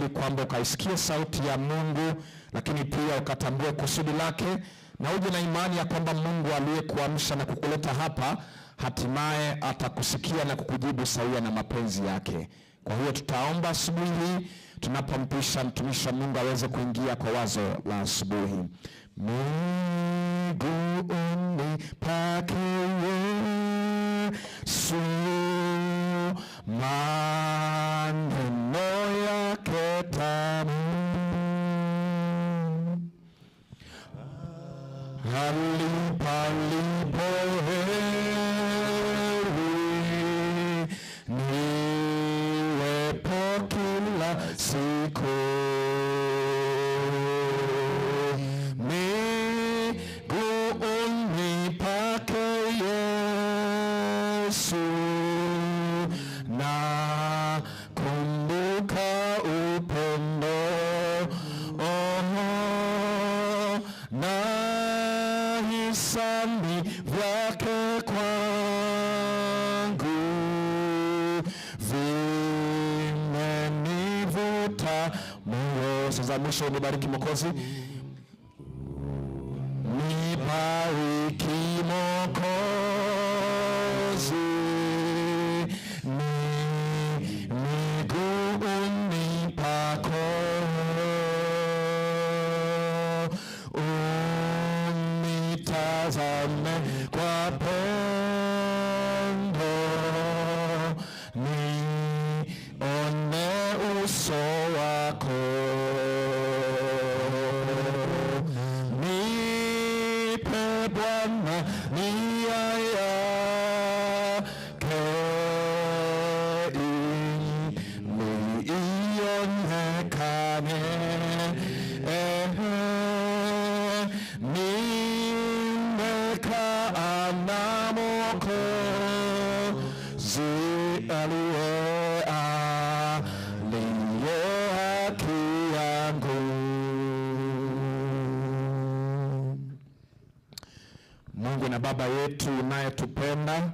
ili kwamba ukaisikie sauti ya Mungu, lakini pia ukatambue kusudi lake na uje na imani ya kwamba Mungu aliyekuamsha na kukuleta hapa hatimaye atakusikia na kukujibu sawia na mapenzi yake. Kwa hiyo tutaomba asubuhi hii tunapompisha mtumishi wa Mungu aweze kuingia kwa wazo la asubuhi. Miguuni pake Yesu, maneno yake tamu, hali palipo heri, niwepo kila siku. Miguuni pake Yesu, na kumbuka upendo, oh, na hisani vyake kwangu vimenivuta moyo. Sasa mwisho, nibariki Mwokozi, nibariki Mwokozi, ni miguuni pako, unitazame kwa pendo, nione uso wako. Nipe Bwana nia yake ili ionekane. Ehe, nimekaa na Mwokozi aliye haki yangu. Mungu na Baba yetu unayetupenda,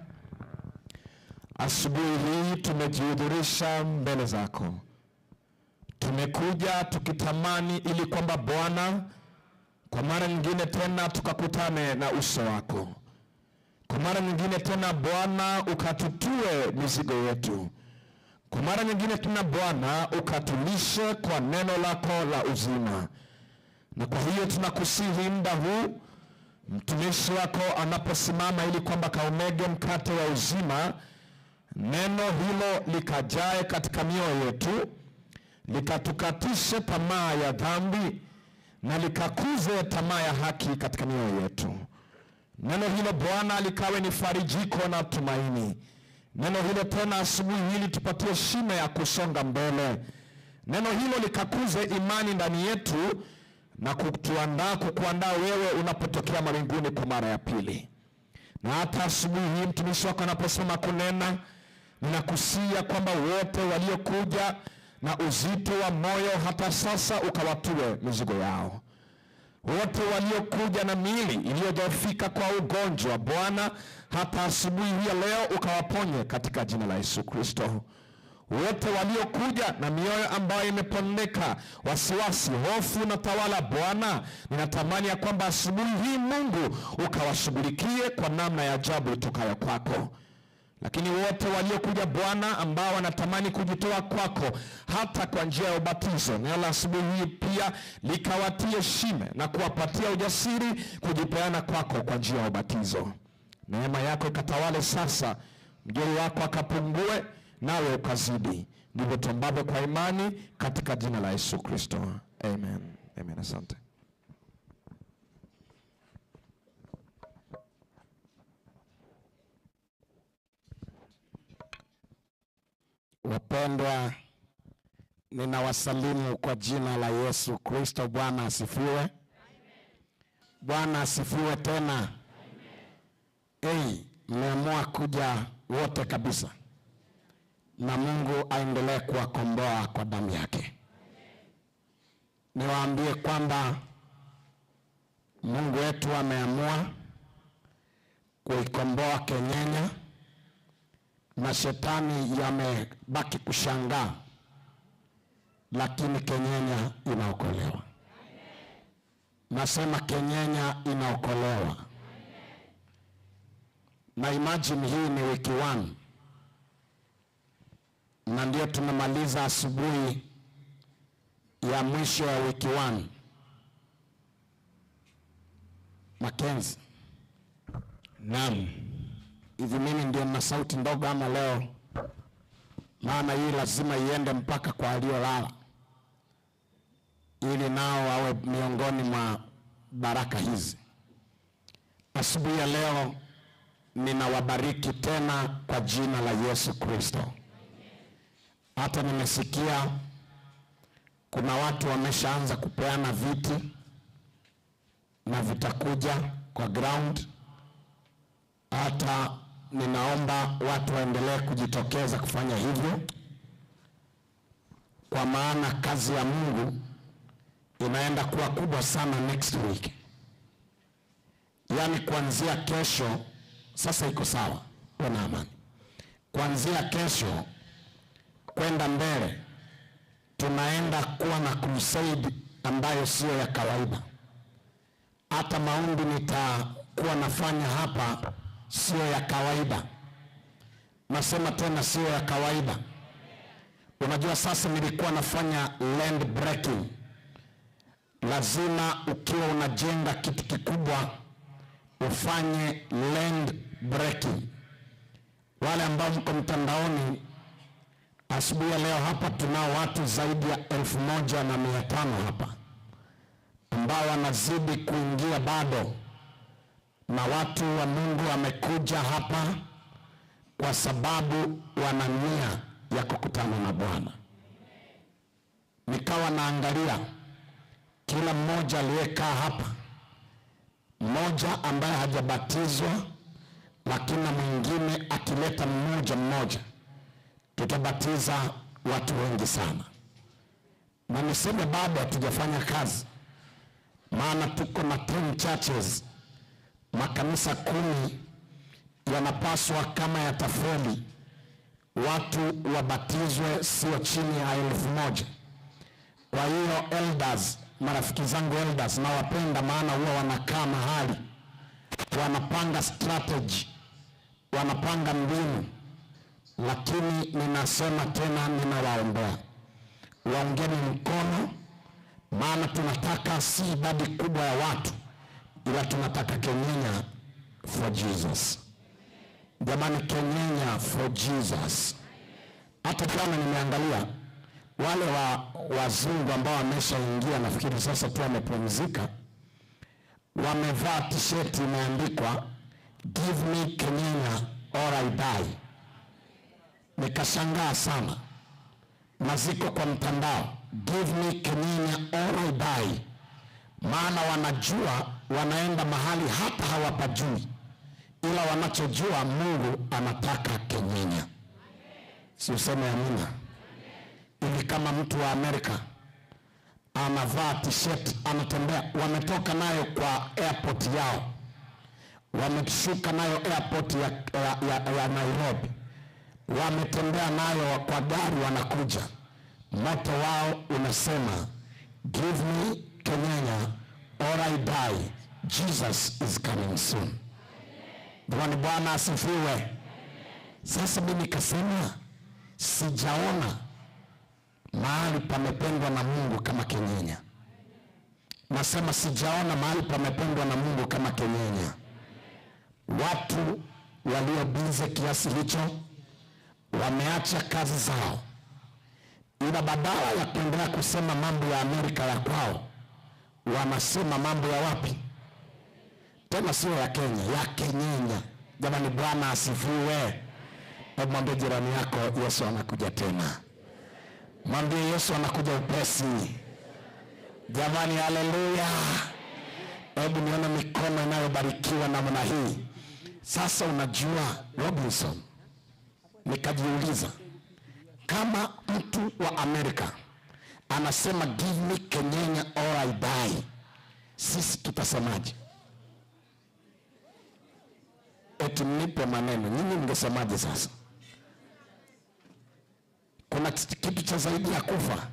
asubuhi hii tumejihudhurisha mbele zako. Tumekuja tukitamani ili kwamba Bwana, kwa mara nyingine tena tukakutane na uso wako. Kwa mara nyingine tena Bwana, ukatutue mizigo yetu. Kwa mara nyingine tena Bwana, ukatulishe kwa neno lako la uzima. Na kwa hiyo tunakusihi muda huu mtumishi wako anaposimama ili kwamba kaumege mkate wa uzima, neno hilo likajae katika mioyo yetu, likatukatishe tamaa ya dhambi na likakuze tamaa ya haki katika mioyo yetu. Neno hilo Bwana likawe ni farijiko na tumaini. Neno hilo tena asubuhi hili tupatie shime ya kusonga mbele. Neno hilo likakuze imani ndani yetu na kutuandaa kukuandaa wewe unapotokea mawinguni kwa mara ya pili. Na hata asubuhi hii mtumishi wako anaposema kunena, ninakusia kwamba wote waliokuja na uzito wa moyo hata sasa ukawatue mizigo yao. Wote waliokuja na miili iliyodhoofika kwa ugonjwa, Bwana, hata asubuhi hii ya leo ukawaponye katika jina la Yesu Kristo. Wote waliokuja na mioyo ambayo imepondeka, wasiwasi, hofu na tawala, Bwana, ninatamani ya kwamba asubuhi hii Mungu ukawashughulikie kwa namna ya ajabu itokayo kwako. Lakini wote waliokuja Bwana, ambao wanatamani kujitoa kwako hata kwa njia ya ubatizo, neno la asubuhi hii pia likawatie shime na kuwapatia ujasiri kujipeana kwako kwa njia ya ubatizo. Neema yako ikatawale sasa, mjoli wako akapungue, nawe ukazidi. Ndivyo tuombavyo kwa imani katika jina la Yesu Kristo, amen. Amen. Asante. Wapendwa, ninawasalimu kwa jina la Yesu Kristo. Bwana asifiwe. Bwana asifiwe tena. Hey, mmeamua kuja wote kabisa, na Mungu aendelee kuwakomboa kwa damu yake. Niwaambie kwamba Mungu wetu ameamua kuikomboa Kenyenya na shetani yamebaki kushangaa. lakini Kenyenya inaokolewa. Nasema Kenyenya inaokolewa. Na imagine hii ni wiki 1 na ndio tumemaliza asubuhi ya mwisho ya wiki 1. Mackenzie. Naam. Hivi mimi ndio nina sauti ndogo ama leo? Maana hii lazima iende mpaka kwa aliyolala, ili nao awe miongoni mwa baraka hizi. Asubuhi ya leo ninawabariki tena kwa jina la Yesu Kristo. Hata nimesikia kuna watu wameshaanza kupeana viti na vitakuja kwa ground. Hata ninaomba watu waendelee kujitokeza kufanya hivyo, kwa maana kazi ya Mungu inaenda kuwa kubwa sana next week. Yaani kuanzia kesho, sasa iko sawa, kuwa na amani. Kuanzia kesho kwenda mbele tunaenda kuwa na crusade ambayo sio ya kawaida. Hata maombi nitakuwa nafanya hapa sio ya kawaida. Nasema tena sio ya kawaida. Unajua sasa nilikuwa nafanya land breaking. Lazima ukiwa unajenga kitu kikubwa ufanye land breaking. Wale ambao mko mtandaoni asubuhi ya leo hapa tunao watu zaidi ya 1500 hapa ambao wanazidi kuingia bado, na watu wa Mungu wamekuja hapa kwa sababu wana nia ya kukutana na Bwana. Nikawa naangalia kila mmoja aliyekaa hapa, mmoja ambaye hajabatizwa, lakini na mwingine akileta mmoja mmoja, tutabatiza watu wengi sana. Na niseme bado hatujafanya kazi, maana tuko na 10 churches, makanisa 10 yanapaswa kama yatafeli watu wabatizwe sio chini ya 1000. Kwa hiyo elders, marafiki zangu elders nawapenda, maana huwa wanakaa mahali wanapanga strategy, wanapanga mbinu, lakini ninasema tena, ninawaombea waungeni mkono, maana tunataka si idadi kubwa ya watu, ila tunataka Kenyenya for Jesus. Jamani, Kenyenya for Jesus. Hata jana nimeangalia wale wa wazungu ambao wameshaingia, nafikiri sasa tu wamepumzika, wamevaa t-shirt imeandikwa give me Kenyenya or I die. Nikashangaa sana, na ziko kwa mtandao, give me Kenyenya or I die, maana wanajua wanaenda mahali hata hawapajui, ila wanachojua Mungu anataka Kenyenya. Si useme amina? Ili kama mtu wa Amerika anavaa t-shirt anatembea, wametoka nayo kwa airport yao, wameshuka nayo airport ya Nairobi, wametembea nayo kwa gari, wanakuja, moto wao unasema give me Kenyenya or I die, Jesus is coming soon. Bwana Bwana asifiwe. Sasa mimi nikasema sijaona mahali pamependwa na Mungu kama Kenyenya. Nasema sijaona mahali pamependwa na Mungu kama Kenyenya. Watu walio busy kiasi hicho wameacha kazi zao, ila badala ya kuendelea kusema mambo ya Amerika ya kwao, wanasema mambo ya wapi tena, sio ya Kenya, ya Kenyenya. Jamani, Bwana asifiwe. Hebu mwambie jirani yako, Yesu anakuja tena. Mwambie Yesu anakuja upesi. Jamani, haleluya! Hebu nione mikono inayobarikiwa namna hii. Sasa unajua Robinson, nikajiuliza kama mtu wa Amerika anasema give me Kenyenya or I die, sisi tutasemaje? Eti mnipe maneno, nyinyi mngesemaje sasa? Kuna kitu cha zaidi ya kufa?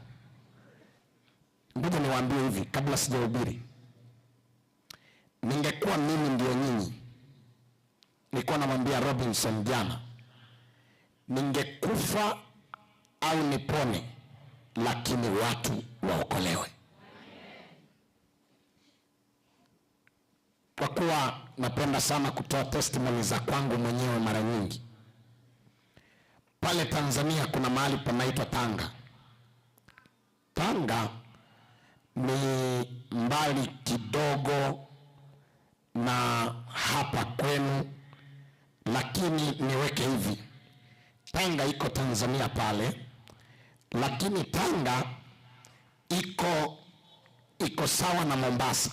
Ngoja niwaambie hivi kabla sijahubiri. Ningekuwa mimi ndio nyinyi, nilikuwa namwambia Robinson jana, ningekufa au nipone, lakini watu waokolewe. Kwa kuwa napenda sana kutoa testimony za kwangu mwenyewe mara nyingi. Pale Tanzania kuna mahali panaitwa Tanga. Tanga ni mbali kidogo na hapa kwenu, lakini niweke hivi, Tanga iko Tanzania pale, lakini Tanga iko sawa na Mombasa.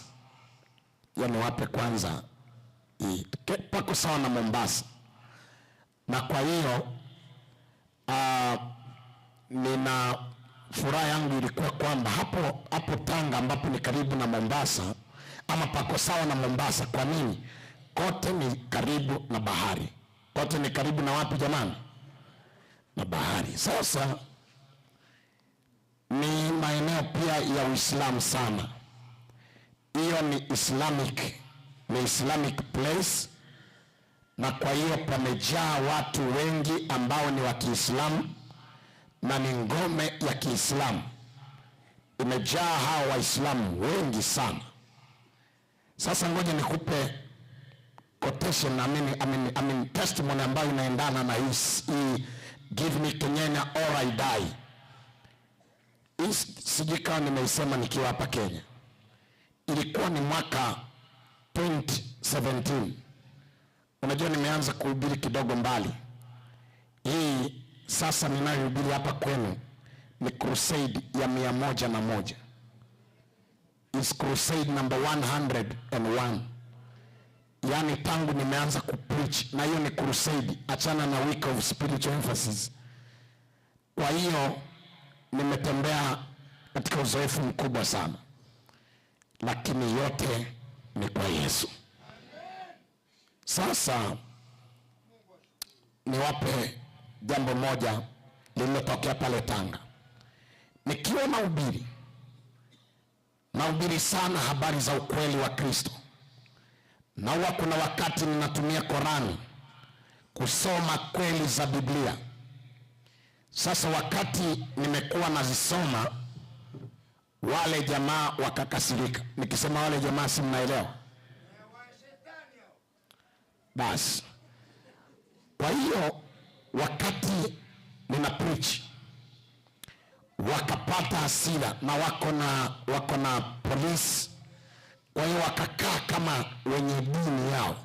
Yani wape kwanza pako sawa na Mombasa, na kwa hiyo nina furaha yangu ilikuwa kwamba hapo Tanga ambapo ni karibu na Mombasa, ama pako sawa na Mombasa. Kwa nini? Kote ni karibu na bahari. Kote ni karibu na wapi jamani? Na bahari. Sasa ni maeneo pia ya Uislamu sana. Hiyo ni Islamic place, na kwa hiyo pamejaa watu wengi ambao ni wa Kiislamu na ni ngome ya Kiislamu. Imejaa hao Waislamu wengi sana. Sasa ngoja nikupe quotation, I mean testimony ambayo inaendana na hii give me Kenyenya or I die. Hii sijui kama nimeisema nikiwa hapa Kenya. Ilikuwa ni mwaka 2017. Unajua nimeanza kuhubiri kidogo mbali. Hii sasa ninayohubiri hapa kwenu ni crusade ya 101. Is crusade number 101. Yaani tangu nimeanza kupreach, na hiyo ni crusade, achana na week of spiritual emphasis. Kwa hiyo nimetembea katika uzoefu mkubwa sana, lakini yote ni kwa Yesu. Sasa niwape jambo moja lililotokea pale Tanga. Nikiwa nahubiri sana habari za ukweli wa Kristo, na huwa kuna wakati ninatumia Korani kusoma kweli za Biblia. Sasa wakati nimekuwa nazisoma, wale jamaa wakakasirika. Nikisema wale jamaa, si mnaelewa? Basi kwa hiyo wakati nina preach wakapata hasira, na wako na polisi. Kwa hiyo wakakaa kama wenye dini yao,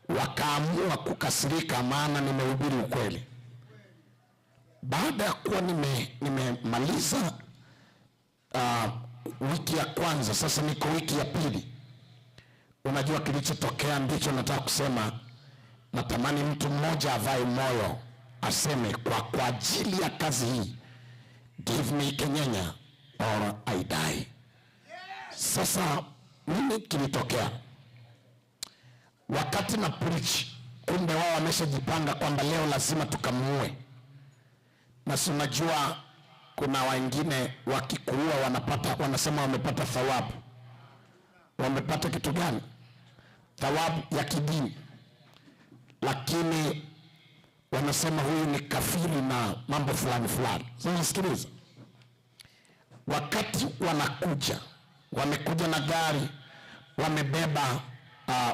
wakaamua kukasirika, maana nimehubiri ukweli. Baada ya kuwa nimemaliza wiki ya kwanza, sasa niko wiki ya pili. Unajua kilichotokea ndicho nataka kusema. Natamani mtu mmoja avae moyo aseme kwa ajili ya kazi hii, give me Kenyenya or I die. Sasa nini kilitokea? Wakati na preach, kumbe wao wameshajipanga kwamba leo lazima tukamuue. Na si unajua kuna wengine wakikuua wanasema wamepata thawabu. Wamepata kitu gani? Thawabu ya kidini. Lakini wanasema huyu ni kafiri na mambo fulani fulani. Sasa sikiliza. Wakati wanakuja, wamekuja na gari,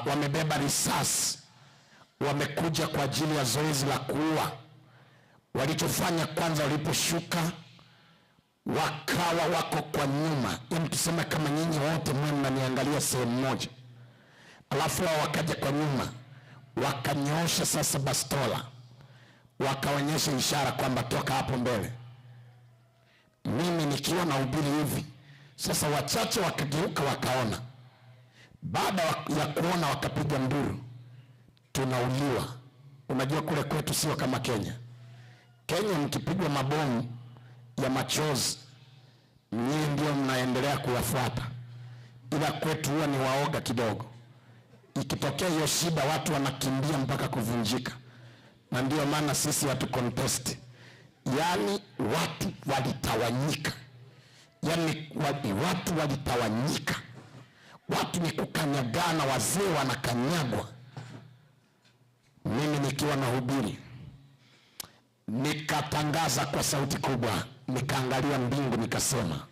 wamebeba risasi, wamekuja kwa ajili ya zoezi la kuua. Walichofanya kwanza, waliposhuka wakawa wako kwa nyuma, yaani tuseme kama nyinyi wote mwe mnaniangalia sehemu moja, alafu wao wakaja kwa nyuma wakanyoosha sasa bastola, wakaonyesha ishara kwamba toka hapo mbele. Mimi nikiwa nahubiri hivi sasa, wachache wakageuka wakaona. Baada ya kuona wakapiga nduru, tunauliwa. Unajua kule kwetu sio kama Kenya. Kenya mkipigwa mabomu ya machozi nyinyi ndio mnaendelea kuyafuata, ila kwetu huwa ni waoga kidogo. Ikitokea hiyo shida watu wanakimbia mpaka kuvunjika, na ndio maana sisi hatu contest. Yaani watu walitawanyika, Yaani watu walitawanyika, watu ni kukanyagana, wazee wanakanyagwa. Mimi nikiwa nahubiri, nikatangaza kwa sauti kubwa, nikaangalia mbingu, nikasema,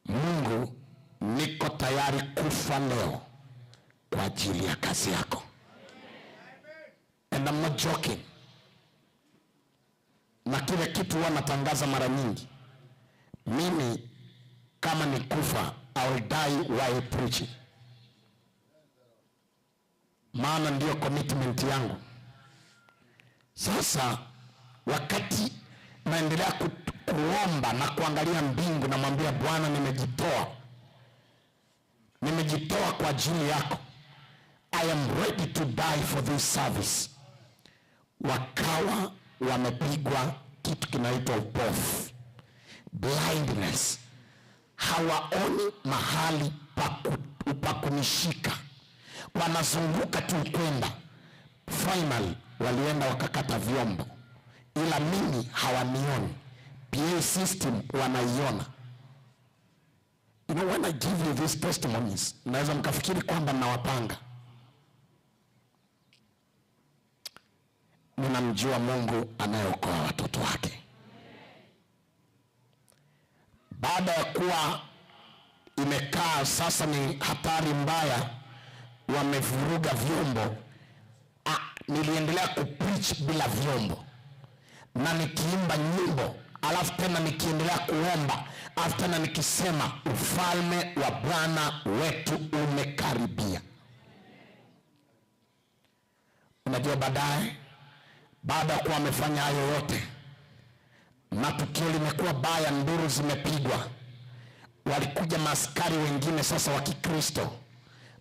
"Mungu, niko tayari kufa leo kwa ajili ya kazi yako." And I'm not joking. Na kile kitu huwa natangaza mara nyingi, mimi kama ni kufa, I will die while preaching, maana ndiyo commitment yangu. Sasa wakati naendelea kuomba na kuangalia mbingu, namwambia Bwana, nimejitoa, nimejitoa kwa ajili yako. I am ready to die for this service. Wakawa wamepigwa kitu kinaitwa upofu, blindness, hawaoni mahali pa kunishika, wanazunguka tu kwenda. Final walienda wakakata vyombo, ila mimi hawanioni. PA system wanaiona. When I give you these testimonies, naweza mkafikiri kwamba nawapanga. Ninamjua Mungu anayeokoa watoto wake. Baada ya kuwa imekaa sasa, ni hatari mbaya, wamevuruga vyombo. Niliendelea kupreach bila vyombo na nikiimba nyimbo, alafu tena nikiendelea kuomba, alafu tena nikisema ufalme wa Bwana wetu umekaribia. Unajua, baadaye baada ya kuwa amefanya hayo yote na tukio limekuwa baya, nduru zimepigwa, walikuja maaskari wengine sasa wa Kikristo,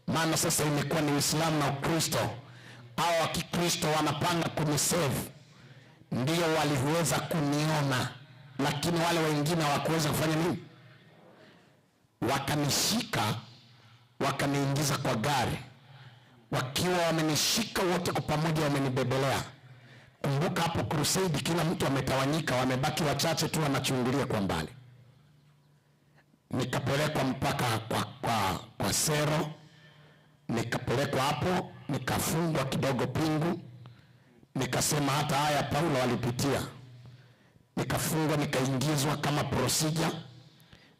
maana sasa imekuwa ni Uislamu na Ukristo. Hao wa Kikristo wanapanga kunisave, ndio waliweza kuniona, lakini wale wengine hawakuweza kufanya nini? Wakanishika, wakaniingiza kwa gari, wakiwa wamenishika wote kwa pamoja, wamenibebelea. Kumbuka hapo crusade, kila mtu ametawanyika, wamebaki wachache tu wanachungulia kwa mbali. Nikapelekwa mpaka kwa sero, nikapelekwa hapo, nikafungwa kidogo pingu, nikasema hata haya Paulo alipitia. Nikafungwa, nikaingizwa kama procedure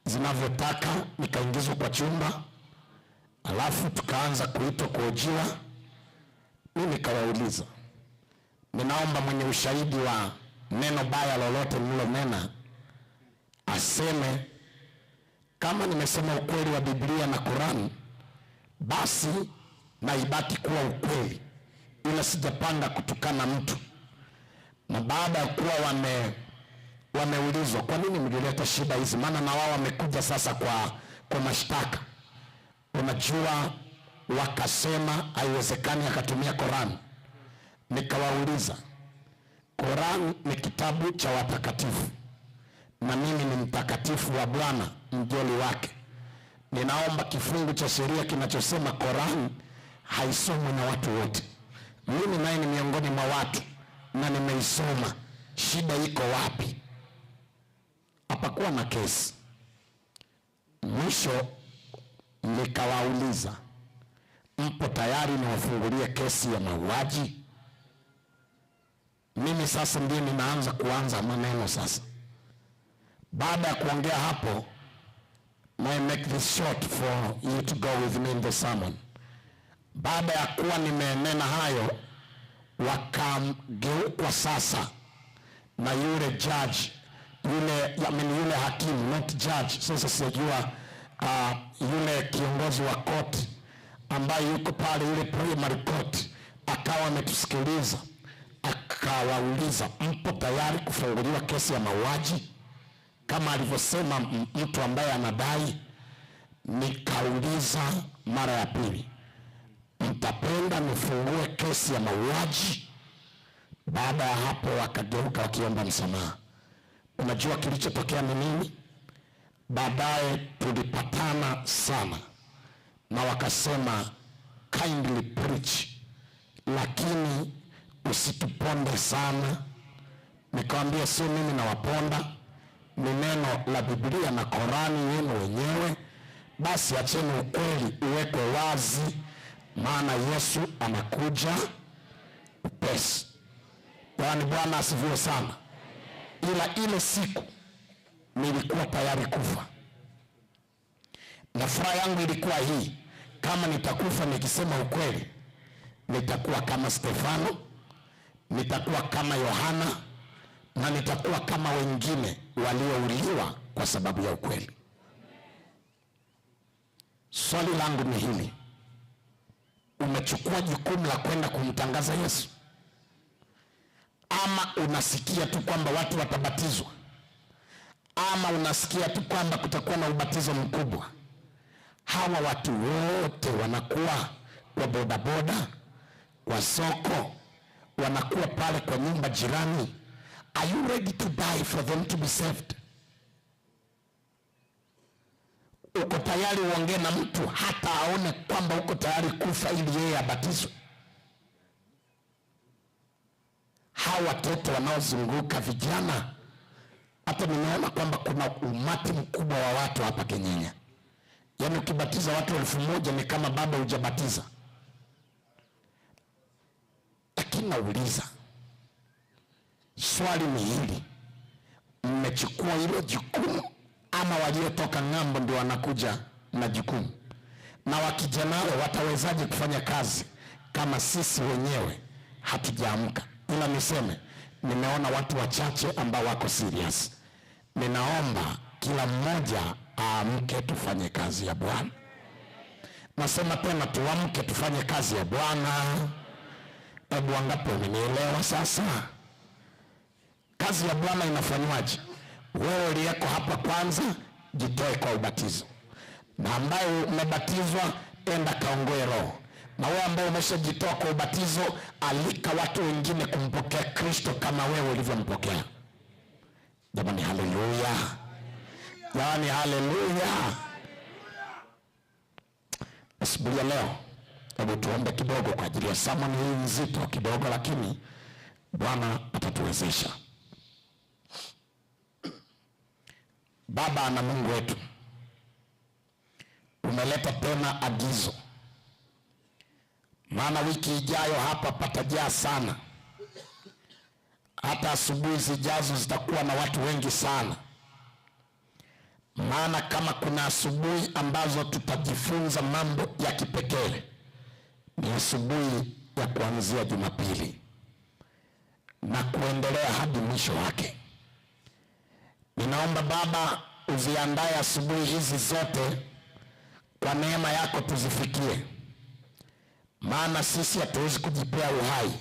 zinavyotaka, nikaingizwa kwa chumba, alafu tukaanza kuitwa kuhojiwa. Mimi nikawauliza, ninaomba mwenye ushahidi wa neno baya lolote nililonena aseme. Kama nimesema ukweli wa Biblia na Quran, basi na ibaki kuwa ukweli, ila sijapanga kutukana mtu. Na baada ya kuwa wameulizwa kwa nini mlileta shida hizi, maana na wao wamekuja sasa kwa mashtaka, unajua, wakasema haiwezekani akatumia Quran. Nikawauliza, Quran ni kitabu cha watakatifu na mimi ni mtakatifu wa Bwana, mjoli wake. Ninaomba kifungu cha sheria kinachosema Quran haisomwi na watu wote. Mimi naye ni miongoni mwa watu na nimeisoma. Shida iko wapi? Hapakuwa na kesi. Mwisho nikawauliza, mpo tayari niwafungulie kesi ya mauaji? Mimi sasa ndiye ninaanza kuanza maneno sasa. Baada ya kuongea hapo, may I make this short for you to go with me in the sermon. Baada ya kuwa nimenena hayo, wakamgeukwa sasa na yule judge, yule, I mean, yule hakimu, not judge, sasa sijajua, yule kiongozi wa court ambaye yuko pale, yule primary court, akawa ametusikiliza, akawauliza, mpo tayari kufunguliwa kesi ya mauaji kama alivyosema mtu ambaye anadai? Nikauliza mara ya pili, mtapenda nifungue kesi ya mauaji? Baada ya hapo wakageuka wakiomba msamaha. Unajua kilichotokea ni nini? Baadaye tulipatana sana na wakasema kindly preach, lakini usituponde sana. Nikamwambia sio mimi nawaponda, ni neno la Biblia na Korani yenu wenyewe. Basi acheni ukweli uwekwe wazi, maana Yesu anakuja upesi. Yaani, Bwana asifiwe sana. Ila ile siku nilikuwa tayari kufa, na furaha yangu ilikuwa hii: kama nitakufa nikisema ukweli, nitakuwa kama Stefano, nitakuwa kama Yohana na nitakuwa kama wengine waliouliwa kwa sababu ya ukweli. Swali langu ni hili: umechukua jukumu la kwenda kumtangaza Yesu, ama unasikia tu kwamba watu watabatizwa, ama unasikia tu kwamba kutakuwa na ubatizo mkubwa? Hawa watu wote wanakuwa kwa bodaboda, kwa soko, wanakuwa pale kwa nyumba jirani. Are you ready to die for them to be saved? Uko tayari uongee na mtu hata aone kwamba uko tayari kufa ili yeye abatizwe? Hawa watoto wanaozunguka vijana, hata nimeona kwamba kuna umati mkubwa wa watu hapa Kenyenya. Yaani ukibatiza watu 1000 ni kama bado hujabatiza. Lakini nauliza swali ni hili, mmechukua hilo jukumu ama waliotoka ng'ambo ndio wanakuja na jukumu? Na wakija nalo watawezaje kufanya kazi kama sisi wenyewe hatujaamka? Ila niseme nimeona watu wachache ambao wako serious. Ninaomba kila mmoja aamke, tufanye kazi ya Bwana. Nasema tena, tuamke tufanye kazi ya Bwana. Hebu wangapi wamenielewa sasa? Kazi ya Bwana inafanywaje? Wewe uliyeko hapa kwanza, jitoe kwa ubatizo, na ambaye umebatizwa enda kaongoe roho, na wewe ambaye umeshajitoa kwa ubatizo, alika watu wengine kumpokea Kristo kama wewe ulivyompokea. Jamani, haleluya! Jamani, haleluya! Asubuhi ya leo, hebu tuombe kidogo kwa ajili ya sermon hii nzito kidogo, lakini Bwana atatuwezesha. Baba na Mungu wetu, umeleta tena agizo, maana wiki ijayo hapa patajaa sana, hata asubuhi zijazo zitakuwa na watu wengi sana. Maana kama kuna asubuhi ambazo tutajifunza mambo ya kipekee ni asubuhi ya kuanzia Jumapili na kuendelea hadi mwisho wake. Ninaomba Baba uziandae asubuhi hizi zote kwa neema yako tuzifikie, maana sisi hatuwezi kujipea uhai,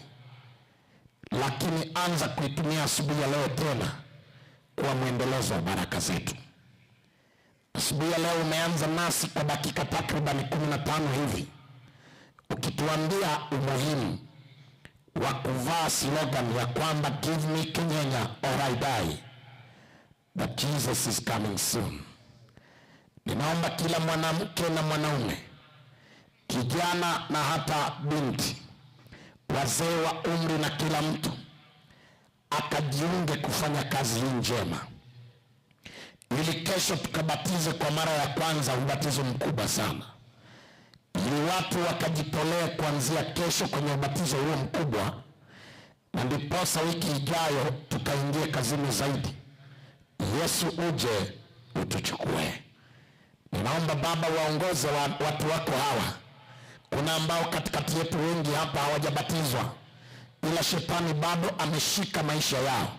lakini anza kuitumia asubuhi ya leo tena kuwa mwendelezo wa baraka zetu. Asubuhi ya leo umeanza nasi kwa dakika takribani 15 hivi ukituambia umuhimu wa kuvaa slogan ya kwamba give me Kenyenya or I die, that Jesus is coming soon. Ninaomba kila mwanamke na mwanaume, kijana na hata binti, wazee wa umri na kila mtu akajiunge kufanya kazi hii njema, ili kesho tukabatize kwa mara ya kwanza ubatizo mkubwa sana, ili watu wakajitolee kuanzia kesho kwenye ubatizo huo mkubwa, na ndiposa wiki ijayo tukaingie kazini zaidi. Yesu uje utuchukue. Ninaomba Baba waongoze watu wako hawa. Kuna ambao katikati yetu wengi hapa hawajabatizwa, ila shetani bado ameshika maisha yao.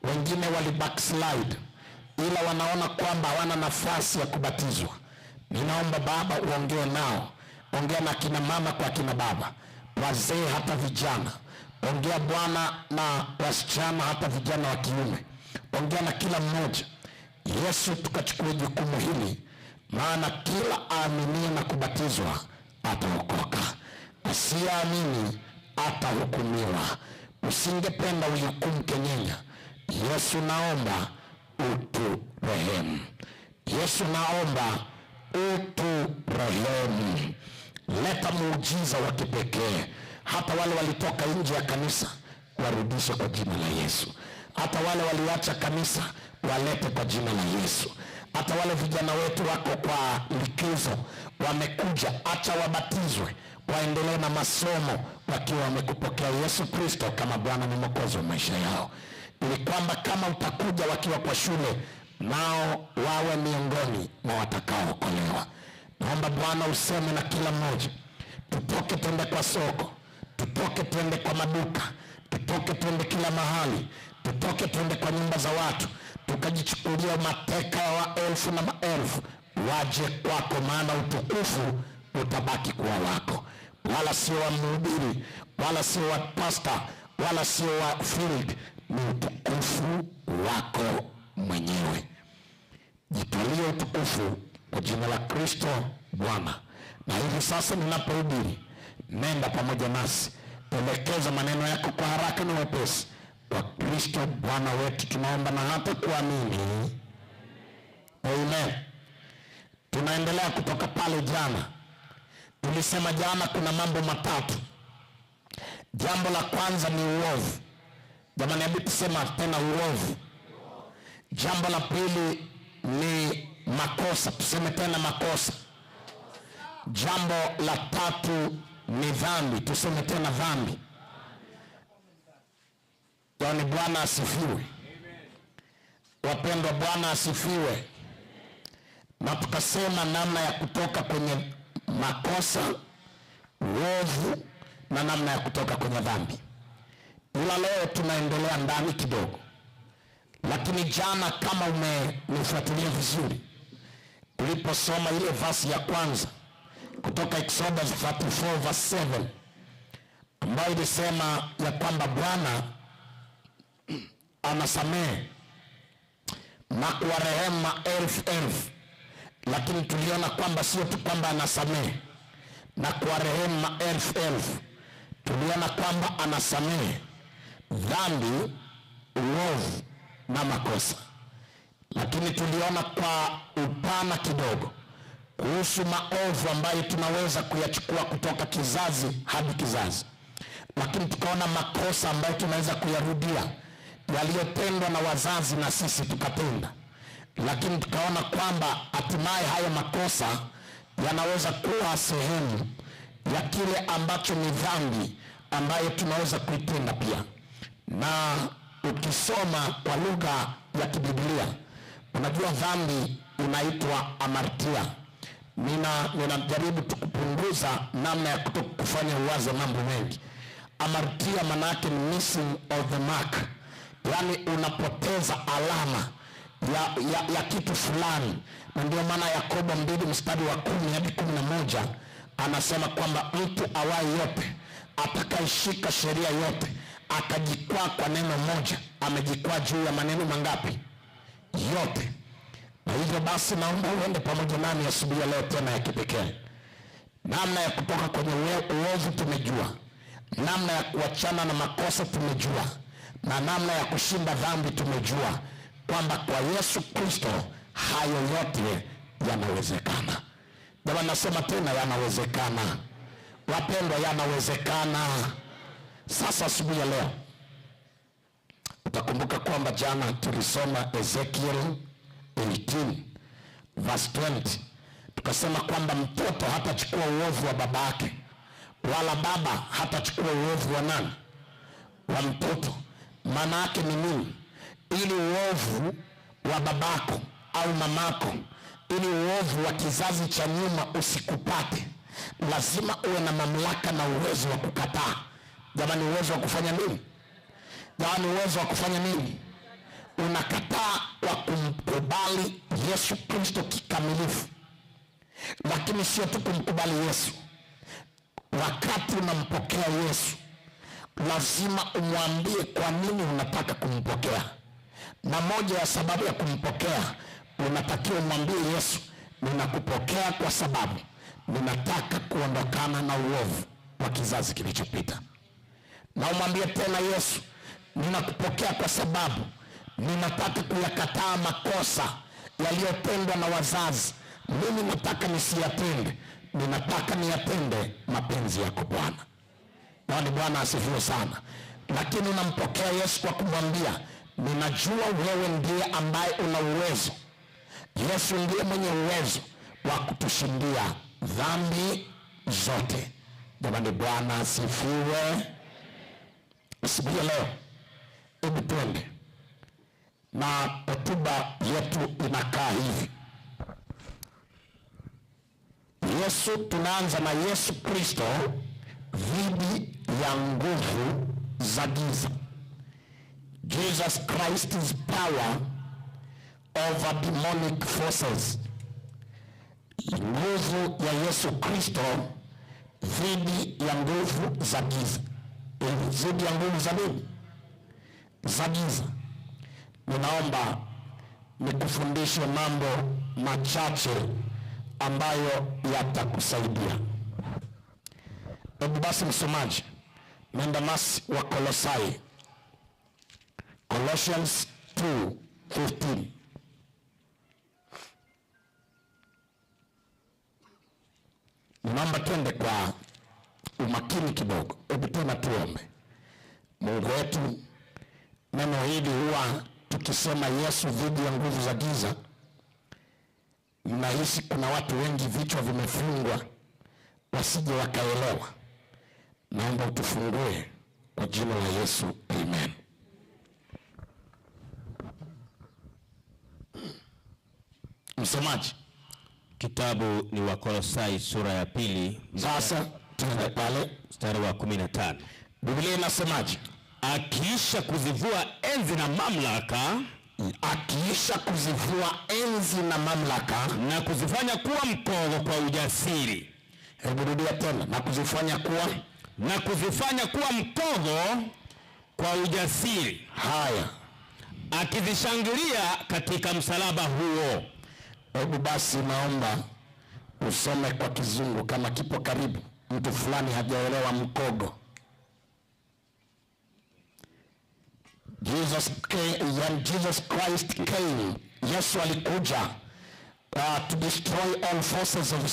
Wengine wali backslide, ila wanaona kwamba hawana nafasi ya kubatizwa. Ninaomba Baba uongee nao, ongea na kina mama kwa kina baba, wazee hata vijana. Ongea Bwana na wasichana hata vijana wa kiume, ongea na kila mmoja. Yesu, tukachukue jukumu hili, maana kila aaminie na kubatizwa ataokoka, asiyeamini atahukumiwa. Usingependa uihukumu Kenyenya. Yesu, naomba uturehemu. Yesu, naomba uturehemu. Leta muujiza wa kipekee, hata wale walitoka nje ya kanisa warudishe kwa jina la Yesu. Hata wale waliacha kanisa Walete kwa jina la Yesu. Hata wale vijana wetu wako kwa likizo, wamekuja, acha wabatizwe, waendelee na masomo wakiwa wamekupokea Yesu Kristo kama Bwana na Mwokozi wa maisha yao, ili kwamba kama utakuja wakiwa kwa shule, nao wawe miongoni mwa watakaookolewa. Naomba Bwana useme na kila mmoja, tutoke twende kwa soko, tutoke twende kwa maduka, tutoke twende kila mahali, tutoke twende kwa nyumba za watu, tukajichukulia mateka wa elfu na maelfu waje kwako, maana utukufu utabaki kuwa wako, wala sio wa mhubiri, wala sio wa pasta, wala sio wa field, ni utukufu wako mwenyewe. Jitwalie utukufu kwa jina la Kristo Bwana. Na hivi sasa ninapohubiri, nenda pamoja nasi, elekeza maneno yako kwa haraka na wepesi. Kwa Kristo Bwana wetu tunaomba na hata kuamini, amen. Tunaendelea kutoka pale jana. Tulisema jana kuna mambo matatu. Jambo la kwanza ni uovu. Jamani, hebu tusema tena uovu. Jambo la pili ni makosa, tuseme tena makosa. Jambo la tatu ni dhambi, tuseme tena dhambi. Yaani, Bwana asifiwe. Wapendwa, Bwana asifiwe. Na tukasema namna ya kutoka kwenye makosa, uovu na namna ya kutoka kwenye dhambi. Ila leo tunaendelea ndani kidogo, lakini jana, kama umenifuatilia vizuri, tuliposoma ile verse ya kwanza kutoka Exodus 34 verse 7 ambayo ilisema ya kwamba Bwana anasamehe na kuwarehemu maelfu elfu, lakini tuliona kwamba sio tu kwamba anasamehe na kuwarehemu maelfu elfu, tuliona kwamba anasamehe dhambi, uovu na makosa, lakini tuliona kwa upana kidogo kuhusu maovu ambayo tunaweza kuyachukua kutoka kizazi hadi kizazi, lakini tukaona makosa ambayo tunaweza kuyarudia yaliyotendwa na wazazi na sisi tukatenda, lakini tukaona kwamba hatimaye hayo makosa yanaweza kuwa sehemu ya kile ambacho ni dhambi ambayo tunaweza kuitenda pia. Na ukisoma kwa lugha ya kibiblia, unajua dhambi inaitwa amartia. Ninajaribu tu kupunguza namna ya kutokufanya uwaze mambo mengi. Amartia maana yake ni missing of the mark, yaani unapoteza alama ya kitu fulani, na ndio maana Yakobo 2 mstari wa 10 hadi 11 anasema kwamba mtu awaye yote atakayeshika sheria yote akajikwaa kwa neno moja, amejikwaa juu ya maneno mangapi? Yote. Na hivyo basi, naomba uende pamoja nami asubuhi ya leo tena ya kipekee. Namna ya kutoka kwenye uovu tumejua, namna ya kuachana na makosa tumejua, na namna ya kushinda dhambi tumejua, kwamba kwa Yesu Kristo hayo yote yanawezekana. Jamani, nasema tena yanawezekana. Wapendwa, yanawezekana. Sasa asubuhi ya leo utakumbuka kwamba jana tulisoma Ezekiel 18 verse 20, tukasema kwamba mtoto hatachukua uovu wa baba yake, wala baba hatachukua uovu wa nani? Wa mtoto. Maana yake ni nini? Ili uovu wa babako au mamako, ili uovu wa kizazi cha nyuma usikupate, lazima uwe na mamlaka na uwezo wa kukataa. Jamani, uwezo wa kufanya nini? Jamani, uwezo wa kufanya nini? Unakataa kwa kumkubali Yesu Kristo kikamilifu, lakini sio tu kumkubali Yesu. Wakati unampokea Yesu, lazima umwambie kwa nini unataka kumpokea. Na moja ya sababu ya kumpokea, unatakiwa umwambie Yesu, ninakupokea kwa sababu ninataka kuondokana na uovu wa kizazi kilichopita. Na umwambie tena Yesu, ninakupokea kwa sababu ninataka kuyakataa makosa yaliyotendwa na wazazi. Mimi nataka nisiyatende, ninataka niyatende mapenzi yako Bwana. Naoni Bwana asifiwe sana. Lakini unampokea Yesu kwa kumwambia Ninajua wewe ndiye ambaye una uwezo. Yesu ndiye mwenye uwezo wa kutushindia dhambi zote. Jamani, Bwana asifiwe. Asubuhi ya leo, hebu twende na hotuba yetu inakaa hivi. Yesu, tunaanza na Yesu Kristo dhidi ya nguvu za giza. Jesus Christ's power over demonic forces. Nguvu ya Yesu Kristo dhidi ya nguvu za giza. Dhidi ya nguvu za nini? Za giza. Ninaomba nikufundishe mambo machache ambayo yatakusaidia. Hebu basi msomaji, nenda nasi wa Kolosai, Colossians 2:15. Ninaomba twende kwa umakini kidogo. Hebu tena tuombe. Mungu wetu, neno hili huwa tukisema Yesu dhidi ya nguvu za giza, nahisi kuna watu wengi vichwa vimefungwa wasije wakaelewa. Naomba utufungue kwa jina la Yesu, amen. Msomaji. Kitabu ni Wakolosai sura ya 2. Sasa tuende pale mstari wa 15. Biblia inasemaje? Akiisha kuzivua enzi na mamlaka, akiisha kuzivua enzi na mamlaka, na kuzifanya kuwa mkogo kwa ujasiri. Hebu rudia tena, na kuzifanya kuwa, na kuzifanya kuwa mkogo kwa ujasiri. Haya, akizishangilia katika msalaba huo. Hebu basi naomba usome kwa Kizungu kama kipo karibu. Mtu fulani hajaelewa mkogo. Jesus came, when Jesus Christ came, Yesu alikuja to destroy all forces of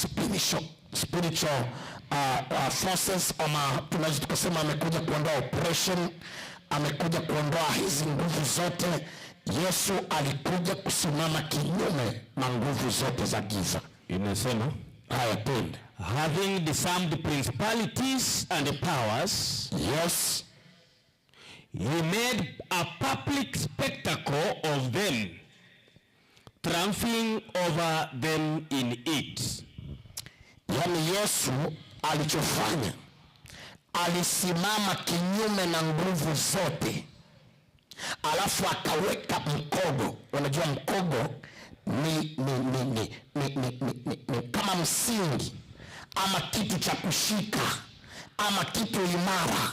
spiritual forces, ama tunaweza tukasema amekuja kuondoa oppression, amekuja kuondoa hizi nguvu zote. Yesu alikuja kusimama kinyume na nguvu zote za giza. Inasema haya, twende. Having disarmed principalities and powers, yes, he made a public spectacle of them, triumphing over them in it. Yaani Yesu alichofanya, alisimama kinyume na nguvu zote, alafu akaweka mkogo. Unajua mkogo ni kama msingi ama kitu cha kushika ama kitu imara.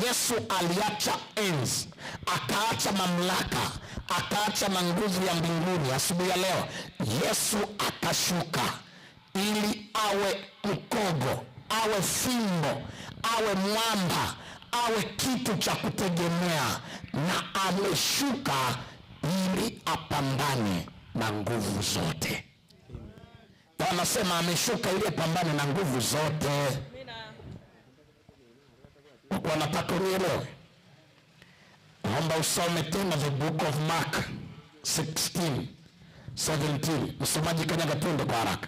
Yesu aliacha enzi, akaacha mamlaka, akaacha na nguvu ya mbinguni. Asubuhi ya leo Yesu akashuka ili awe mkogo, awe fimbo, awe mwamba, awe kitu cha kutegemea, na ameshuka ili apambane na nguvu zote. Wanasema ameshuka ili apambane na nguvu zote. Wanataka unielewe. Naomba usome tena the book of Mark 16:17. Msomaji kanyaga, twende kwa haraka.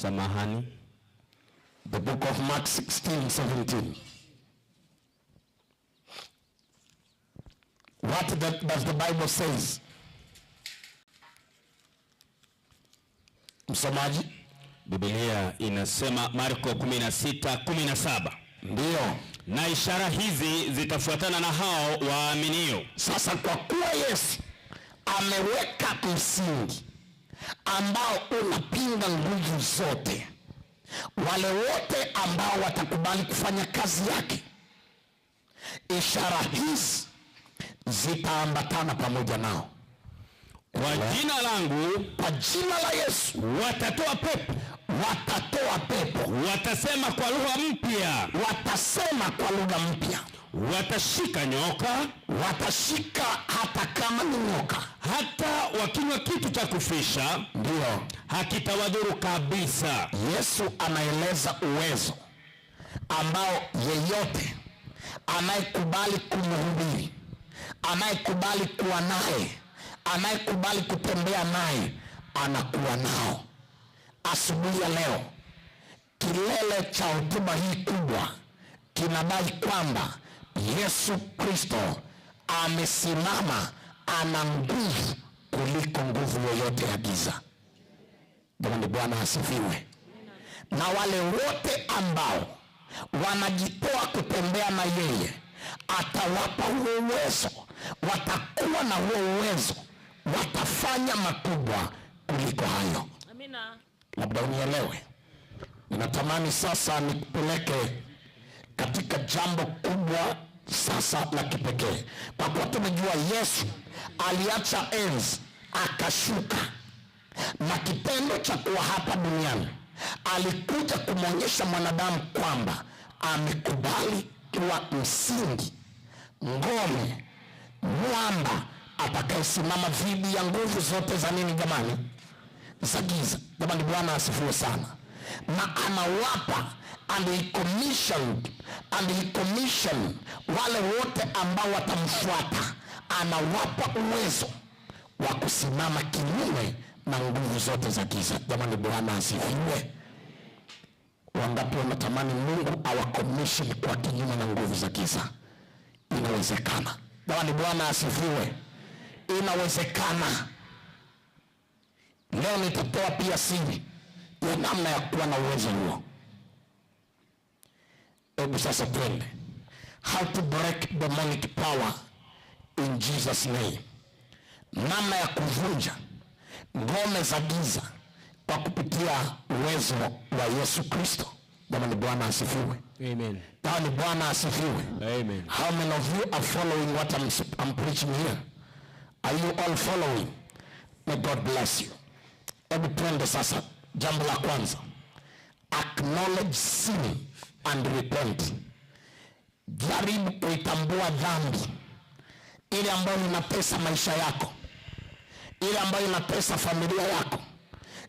Samahani. The book of Mark 16:17. What does the Bible says? Msomaji. Biblia inasema Marko 16:17. Ndio. Na ishara hizi zitafuatana na hao waaminio. Sasa kwa kuwa Yesu ameweka msingi ambao unapinga nguvu zote, wale wote ambao watakubali kufanya kazi yake, ishara hizi zitaambatana pamoja nao. Kwa jina langu, kwa jina la Yesu, watatoa pepo, watatoa pepo, watasema kwa lugha mpya, watasema kwa lugha mpya, watashika nyoka, watashika hata kama ni nyoka, hata wakinywa kitu cha kufisha, ndio, hakitawadhuru kabisa. Yesu anaeleza uwezo ambao yeyote Anayekubali kumhubiri, anayekubali kuwa naye, anayekubali kutembea naye, anakuwa nao. Asubuhi ya leo, kilele cha hotuba hii kubwa kinadai kwamba Yesu Kristo amesimama, ana nguvu kuliko nguvu yoyote ya giza. Jamani, Bwana asifiwe. Na wale wote ambao wanajitoa kutembea na yeye, atawapa huo uwezo, watakuwa na huo uwezo, watafanya makubwa kuliko hayo. Amina. Labda unielewe. Ninatamani sasa nikupeleke katika jambo kubwa sasa la kipekee, kwa kuwa tumejua Yesu aliacha enzi akashuka, na kitendo cha kuwa hapa duniani alikuja kumwonyesha mwanadamu kwamba amekubali kuwa msingi, ngome, mwamba atakayesimama dhidi ya nguvu zote za nini jamani? Za giza. Jamani, Bwana asifiwe sana. Na anawapa and he commissioned wale wote ambao watamfuata, anawapa uwezo wa kusimama kinyume na nguvu zote za giza. Jamani, Bwana asifiwe. Wangapi wanatamani Mungu awacommission kwa kinyume na nguvu za giza? Inawezekana. Jamani, Bwana asifiwe. Inawezekana. Leo nitatoa pia siri ya namna ya kuwa na uwezo huo. Hebu sasa twende, how to break demonic power in Jesus name, namna ya kuvunja ngome za giza kwa kupitia uwezo wa Yesu Kristo. Jamani, Bwana asifiwe. Amen. Jamani, Bwana asifiwe. Amen. How many of you are following what I'm preaching here? Are you all following? May God bless you. Hebu twende sasa, jambo la kwanza, acknowledge sin and repent. Jaribu kuitambua dhambi ile ambayo inatesa maisha yako, ile ambayo inatesa familia yako.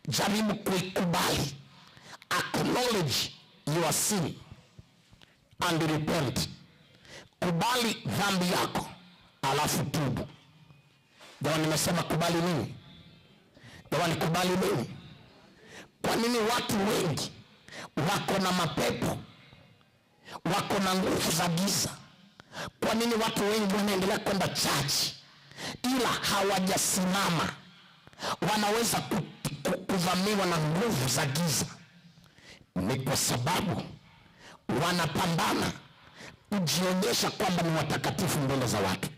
Jaribu kuikubali, acknowledge your sin and repent. Kubali dhambi yako alafu tubu. Jamani, nimesema kubali nini? Jamani, kubali nini? Kwa nini watu wengi wako na mapepo, wako na nguvu za giza? Kwa nini watu wengi wanaendelea kwenda church ila hawajasimama? Wanaweza kuvamiwa na nguvu za giza. Ni kwa sababu wanapambana kujionyesha kwamba ni watakatifu mbele za watu,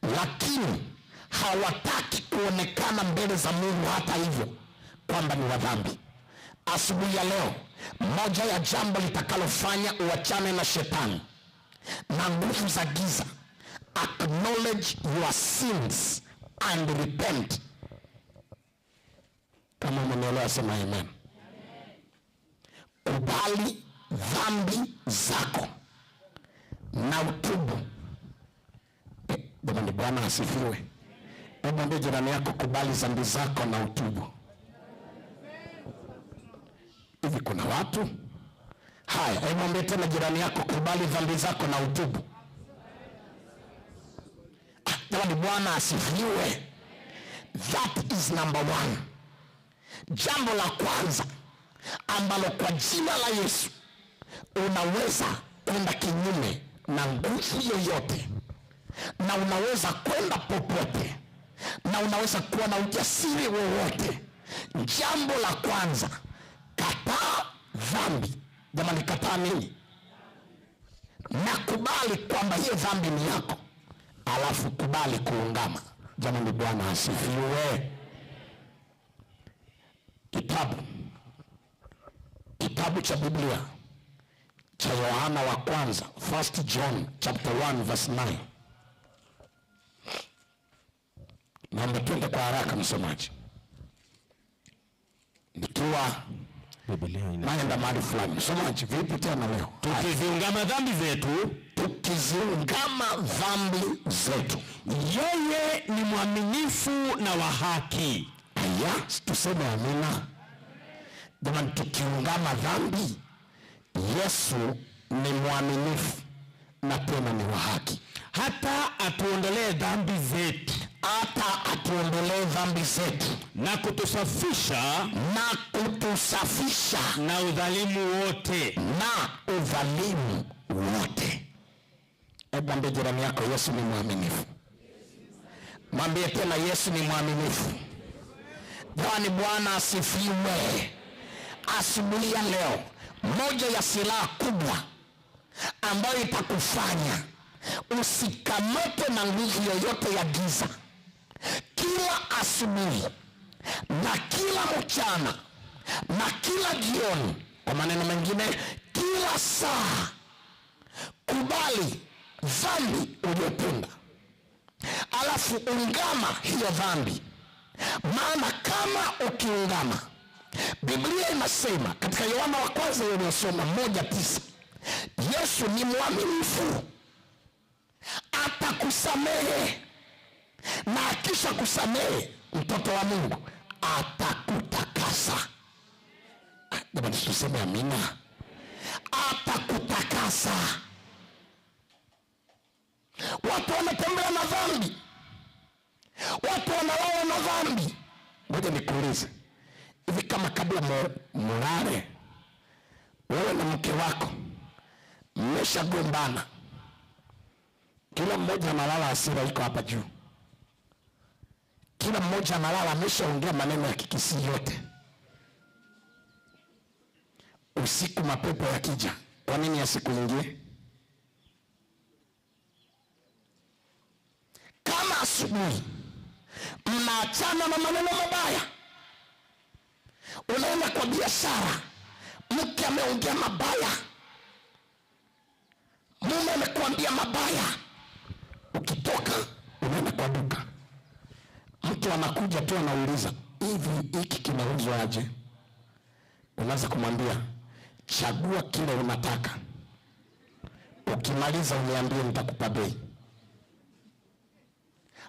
lakini hawataki kuonekana mbele za Mungu hata hivyo kwamba ni wadhambi. Asubuhi ya leo, moja ya jambo litakalofanya uachane na shetani na nguvu za giza, acknowledge your sins and repent. Kama umenielewa sema amen. Kubali dhambi zako na utubu. Jamani, Bwana asifiwe. Hebu mwambie jirani yako, kubali dhambi zako na utubu. Hivi kuna watu haya? Hebu mwambie tena jirani yako, kubali dhambi zako na utubu. Ah, jamani, Bwana asifiwe. That is number one. Jambo la kwanza ambalo kwa jina la Yesu unaweza kwenda kinyume na nguvu yoyote, na unaweza kwenda popote, na unaweza kuwa na ujasiri wowote. Jambo la kwanza, kataa dhambi. Jamani, kataa nini? Nakubali kwamba hiyo dhambi ni yako, alafu kubali kuungama. Jamani, Bwana asifiwe. Kitabu cha Biblia cha Yohana wa kwanza, First John chapter 1 verse 9. Naomba twende kwa haraka msomaji, nikiwa Biblia ina naenda mahali fulani. Msomaji, vipi tena leo? Haya. Tukiziungama dhambi zetu, Tukiziungama dhambi zetu, yeye ni mwaminifu na wa haki. Aya, tuseme amina. Jamani, tukiungama dhambi, Yesu ni mwaminifu. na tena ni wa haki, hata atuondolee dhambi zetu, hata atuondolee dhambi zetu na kutusafisha, na kutusafisha na udhalimu wote. Na udhalimu wote. Hebu ambie jirani yako, Yesu ni mwaminifu. Mwambie tena, Yesu ni mwaminifu. Jamani, Bwana asifiwe. Asubuhi ya leo, moja ya silaha kubwa ambayo itakufanya usikamate na nguvu yoyote ya giza, kila asubuhi na kila mchana na kila jioni, kwa maneno mengine, kila saa, kubali dhambi uliyotenda, alafu ungama hiyo dhambi. Maana kama ukiungama, Biblia inasema katika Yohana wa kwanza uliyosoma 1:9, Yesu ni mwaminifu, atakusamehe, na akisha kusamehe, mtoto wa Mungu, atakutakasa. Ah, jamani, tuseme amina. Atakutakasa. Watu wanatembea na dhambi, watu wanalala na dhambi. Ngoja nikuulize hivi, kama kabla mulale wewe na mke wako mmeshagombana, kila mmoja analala hasira iko hapa juu, kila mmoja analala ameshaongea maneno ya Kikisii yote. Usiku mapepo yakija, kwa nini yasikuingie? Kama asubuhi mnaachana na maneno mabaya, unaenda kwa biashara, mke ameongea mabaya, mume amekuambia mabaya, ukitoka unaenda kwa duka, mtu anakuja tu anauliza, hivi hiki kinauzwa aje? Unaanza kumwambia, chagua kile unataka, ukimaliza uniambie, nitakupa bei.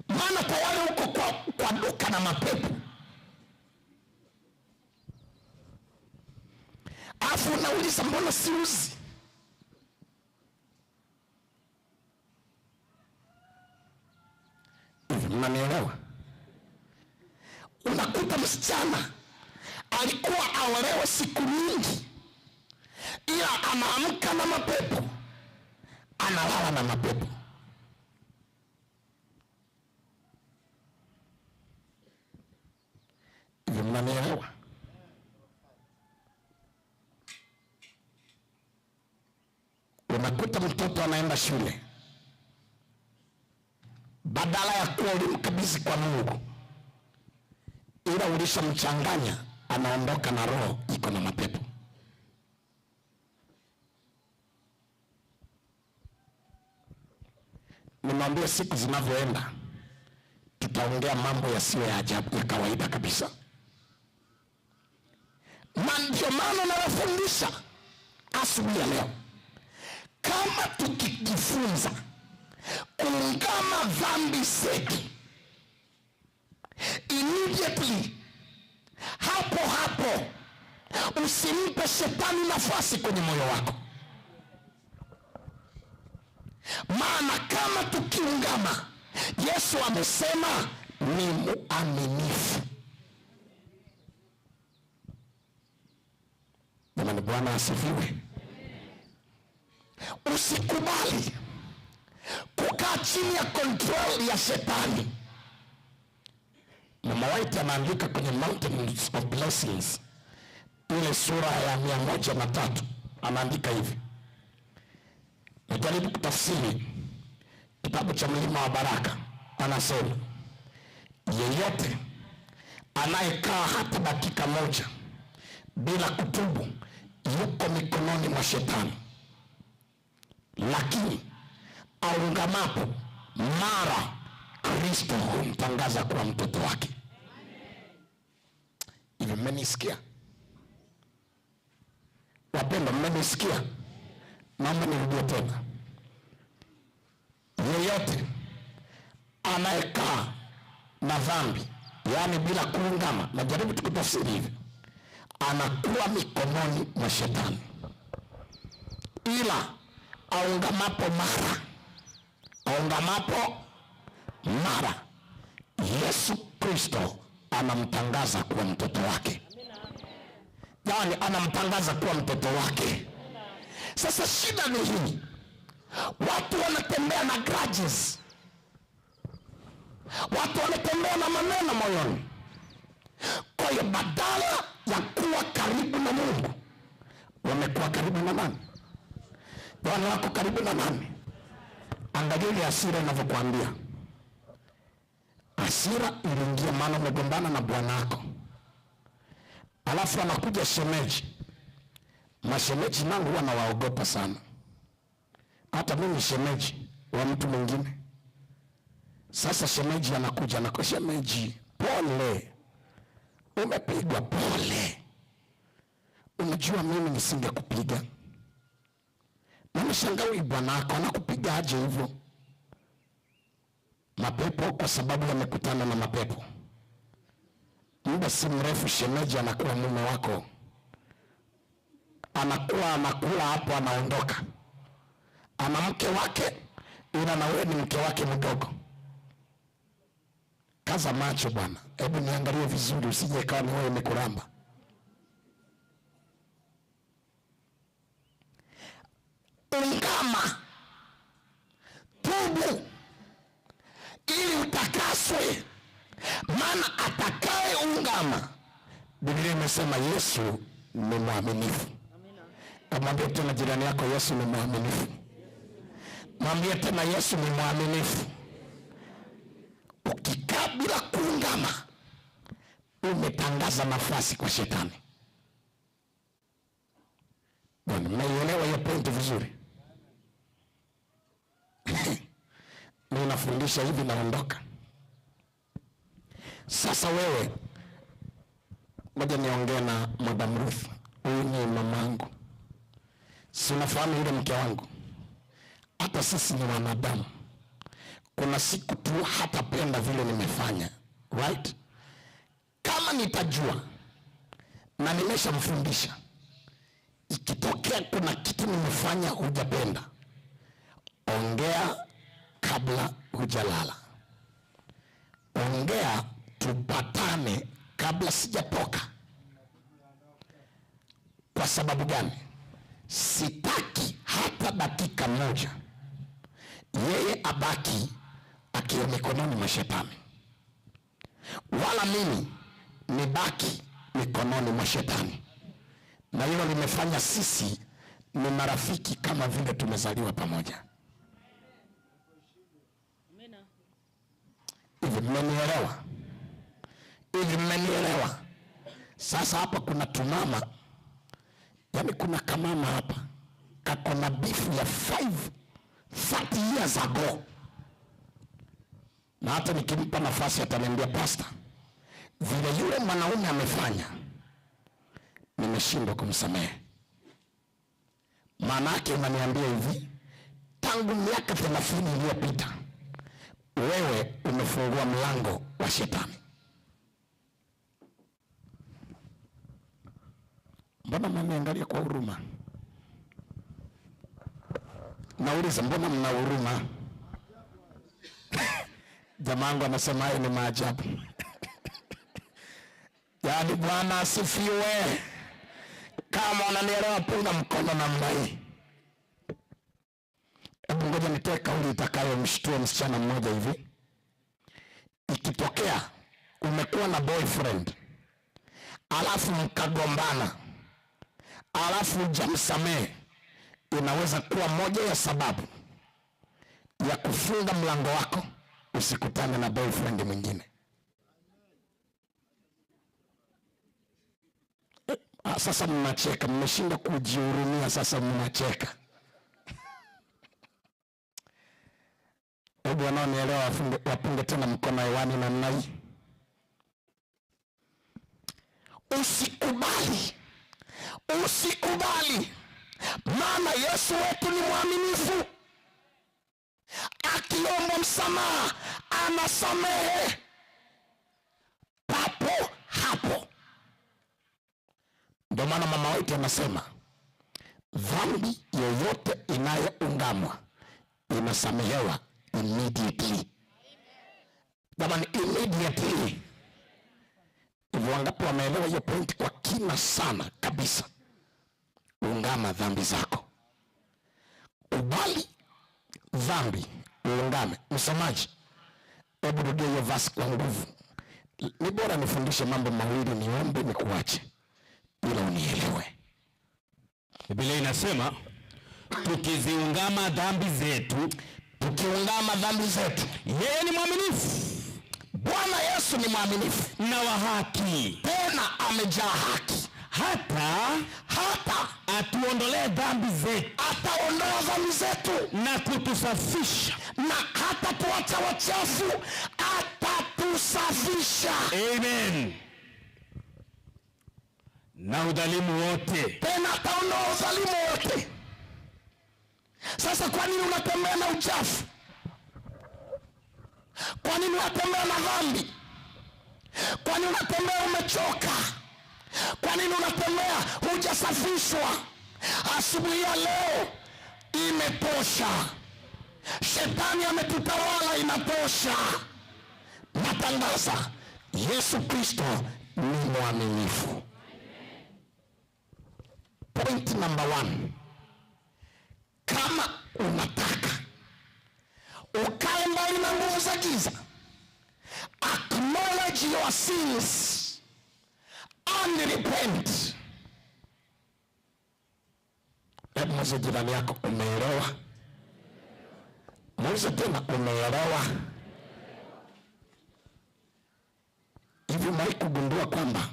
Maana tayari uko kwa duka na mapepo, alafu unauliza mbona siuzi? Hivi mnanielewa? Unakuta msichana alikuwa aolewe siku nyingi, ila anaamka na mapepo, analala na mapepo. Hivi mnanielewa? Unakuta mtoto anaenda shule, badala ya kuwa ulimkabidhi kwa Mungu, ila ulishamchanganya, anaondoka na roho iko na mapepo. Nimwambie siku zinavyoenda tutaongea mambo yasiyo ya ajabu, ya kawaida kabisa. Na ndio maana nawafundisha asubuhi ya leo, kama tukijifunza kuungama dhambi zetu immediately, hapo hapo, usimpe shetani nafasi kwenye moyo wako. Maana kama tukiungama, Yesu amesema ni muaminifu. Jamani, Bwana asifiwe. Usikubali kukaa chini ya control ya shetani. Mama White anaandika kwenye Mountains of Blessings, ile sura ya 103, anaandika hivi. Najaribu kutafsiri kitabu cha Mlima wa Baraka, anasema yeyote anayekaa hata dakika moja bila kutubu yuko mikononi mwa shetani, lakini aungamapo mara Kristo humtangaza kuwa mtoto wake. Hivi mmenisikia wapendwa? Mmenisikia? Naomba nirudie tena, yeyote anayekaa na dhambi, yaani bila kuungama, najaribu tukutafsiri hivi, anakuwa mikononi mwa shetani, ila Aungamapo mara, aungamapo mara, Yesu Kristo anamtangaza kuwa mtoto wake. Yaani anamtangaza kuwa mtoto wake. Sasa shida ni hii, watu wanatembea na grudges, watu wanatembea na maneno moyoni. Kwa hiyo badala ya kuwa karibu na Mungu, wamekuwa karibu na nani? Bwana wako karibu na nani? Angalia ile hasira inavyokuambia. Hasira iliingia maana umegombana na bwana wako, alafu anakuja shemeji. Mashemeji nangu huwa nawaogopa sana, hata mimi shemeji wa mtu mwingine. Sasa shemeji anakuja na shemeji, pole, umepigwa, pole. Unajua mimi nisingekupiga. Na nashangaa huyu bwana wako anakupiga aje hivyo? Mapepo, kwa sababu yamekutana na mapepo. Muda si mrefu shemeji anakuwa mume wako, anakuwa anakula hapo, anaondoka, ana mke wake, ila na wewe ni mke wake mdogo. Kaza macho bwana, hebu niangalie vizuri, usije ikawa ni wewe imekuramba. Ungama, tubu ili utakaswe, maana atakaye ungama, Biblia imesema Yesu ni mwaminifu. Mwambie tena jirani yako, Yesu ni mwaminifu. Mwambie tena, Yesu ni mwaminifu. Ukikaa bila kuungama, umetangaza nafasi kwa shetani. Bwana, mnaielewa hiyo pointi vizuri? Ninafundisha hivi, naondoka sasa. Wewe ngoja niongee na Madam Ruth. Huyu ni mamangu, si unafahamu yule mke wangu. Hata sisi ni wanadamu, kuna siku tu hatapenda vile nimefanya, right? Kama nitajua na nimeshamfundisha, ikitokea kuna kitu nimefanya hujapenda, ongea kabla hujalala, ongea tupatane kabla sijatoka. Kwa sababu gani? Sitaki hata dakika moja yeye abaki akiwa mikononi mwa shetani, wala mimi nibaki mikononi mwa shetani. Na hilo limefanya sisi ni marafiki kama vile tumezaliwa pamoja. Hivi mmenielewa? Hivi mmenielewa? Sasa hapa kuna tumama, yaani kuna kamama hapa kako na bifu ya 30 years ago, na hata nikimpa nafasi ataniambia pastor, vile yule mwanaume amefanya nimeshindwa kumsamehe. Maana yake unaniambia hivi, tangu miaka 30 iliyopita wewe umefungua mlango wa shetani. Mbona mnaniangalia kwa huruma? Nauliza, mbona mna huruma? Jamangu anasema hayo ni maajabu. Yaani Bwana asifiwe. Kama unanielewa punga mkono namna hii. Hebu ngoja nitoe kauli itakayomshtua msichana mmoja hivi. Ikitokea umekuwa na boyfriend alafu mkagombana alafu hujamsamehe, inaweza kuwa moja ya sababu ya kufunga mlango wako usikutane na boyfriend mwingine. Sasa mnacheka, mmeshinda kujihurumia, sasa mnacheka. Hebu wanaonielewa wapunge tena mkono hewani namna hii. Usikubali, usikubali, maana Yesu wetu ni mwaminifu. Akiomba msamaha anasamehe papo hapo. Ndio maana mama wetu anasema Dhambi yoyote inayoungamwa inasamehewa immediately. Jamani, immediately. Hivyo wangapi wameelewa hiyo point kwa kina sana kabisa? Ungama dhambi zako, kubali dhambi, uungame. Msomaji, hebu rudia hiyo verse kwa nguvu. Ni bora nifundishe mambo mawili, niombe nikuache, ila unielewe. Biblia inasema tukiziungama dhambi zetu, Tukiungama dhambi zetu, yeye ni mwaminifu Bwana Yesu ni mwaminifu na wa haki, tena amejaa haki, hata hata atuondolee dhambi zetu ataondoa dhambi zetu na kutusafisha. Na hata tuacha wachafu, atatusafisha. Amen. Na udhalimu wote. Tena ataondoa udhalimu wote. Sasa kwa nini unatembea na uchafu? Kwa nini unatembea na dhambi? Kwa nini unatembea umechoka? Kwa nini unatembea hujasafishwa? Asubuhi ya leo imetosha. Shetani ametutawala, inatosha. Natangaza Yesu Kristo ni mwaminifu. Point number one, kama unataka ukae mbali na nguvu za giza, acknowledge your sins and repent. Hebu muulize jirani yako, umeelewa? Muulize tena, umeelewa? Hivi umewahi kugundua kwamba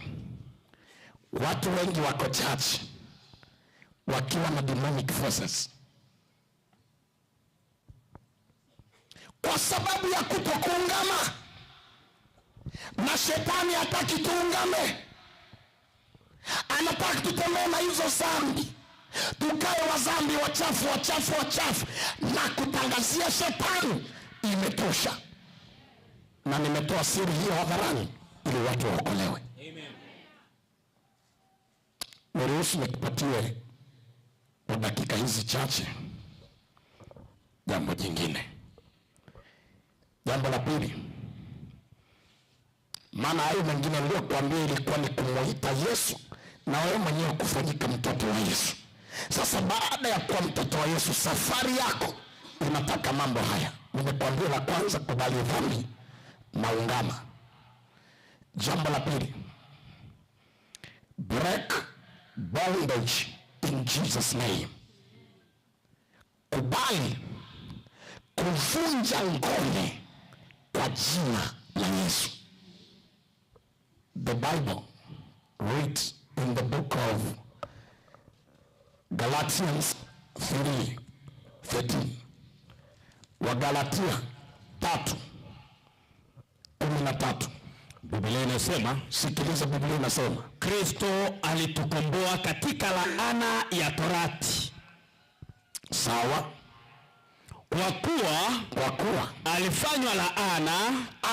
watu wengi wako church wakiwa na demonic forces kwa sababu ya kutokuungama, na shetani hataki tuungame, anataka tutembee na hizo zambi, tukae wazambi wachafu wachafu wachafu, na kutangazia shetani imetosha. Na nimetoa siri hiyo hadharani ili watu waokolewe. Niruhusu nikupatie kwa dakika hizi chache jambo jingine. Jambo la pili, maana hayo mengine niliyokuambia ilikuwa ni kumuita Yesu na wewe mwenyewe kufanyika mtoto wa Yesu. Sasa baada ya kuwa mtoto wa Yesu, safari yako inataka mambo haya. Nimekuambia la kwanza, kubali dhambi na ungama. Jambo la pili, break bondage in Jesus name. Kubali kuvunja ngome kwa jina la Yesu. The Bible reads in the book of Galatians 3:13. Wagalatia 3:13. Biblia inasema, Sikiliza, Biblia inasema, Kristo alitukomboa katika laana ya torati, sawa, kwa kuwa kwa kuwa alifanywa laana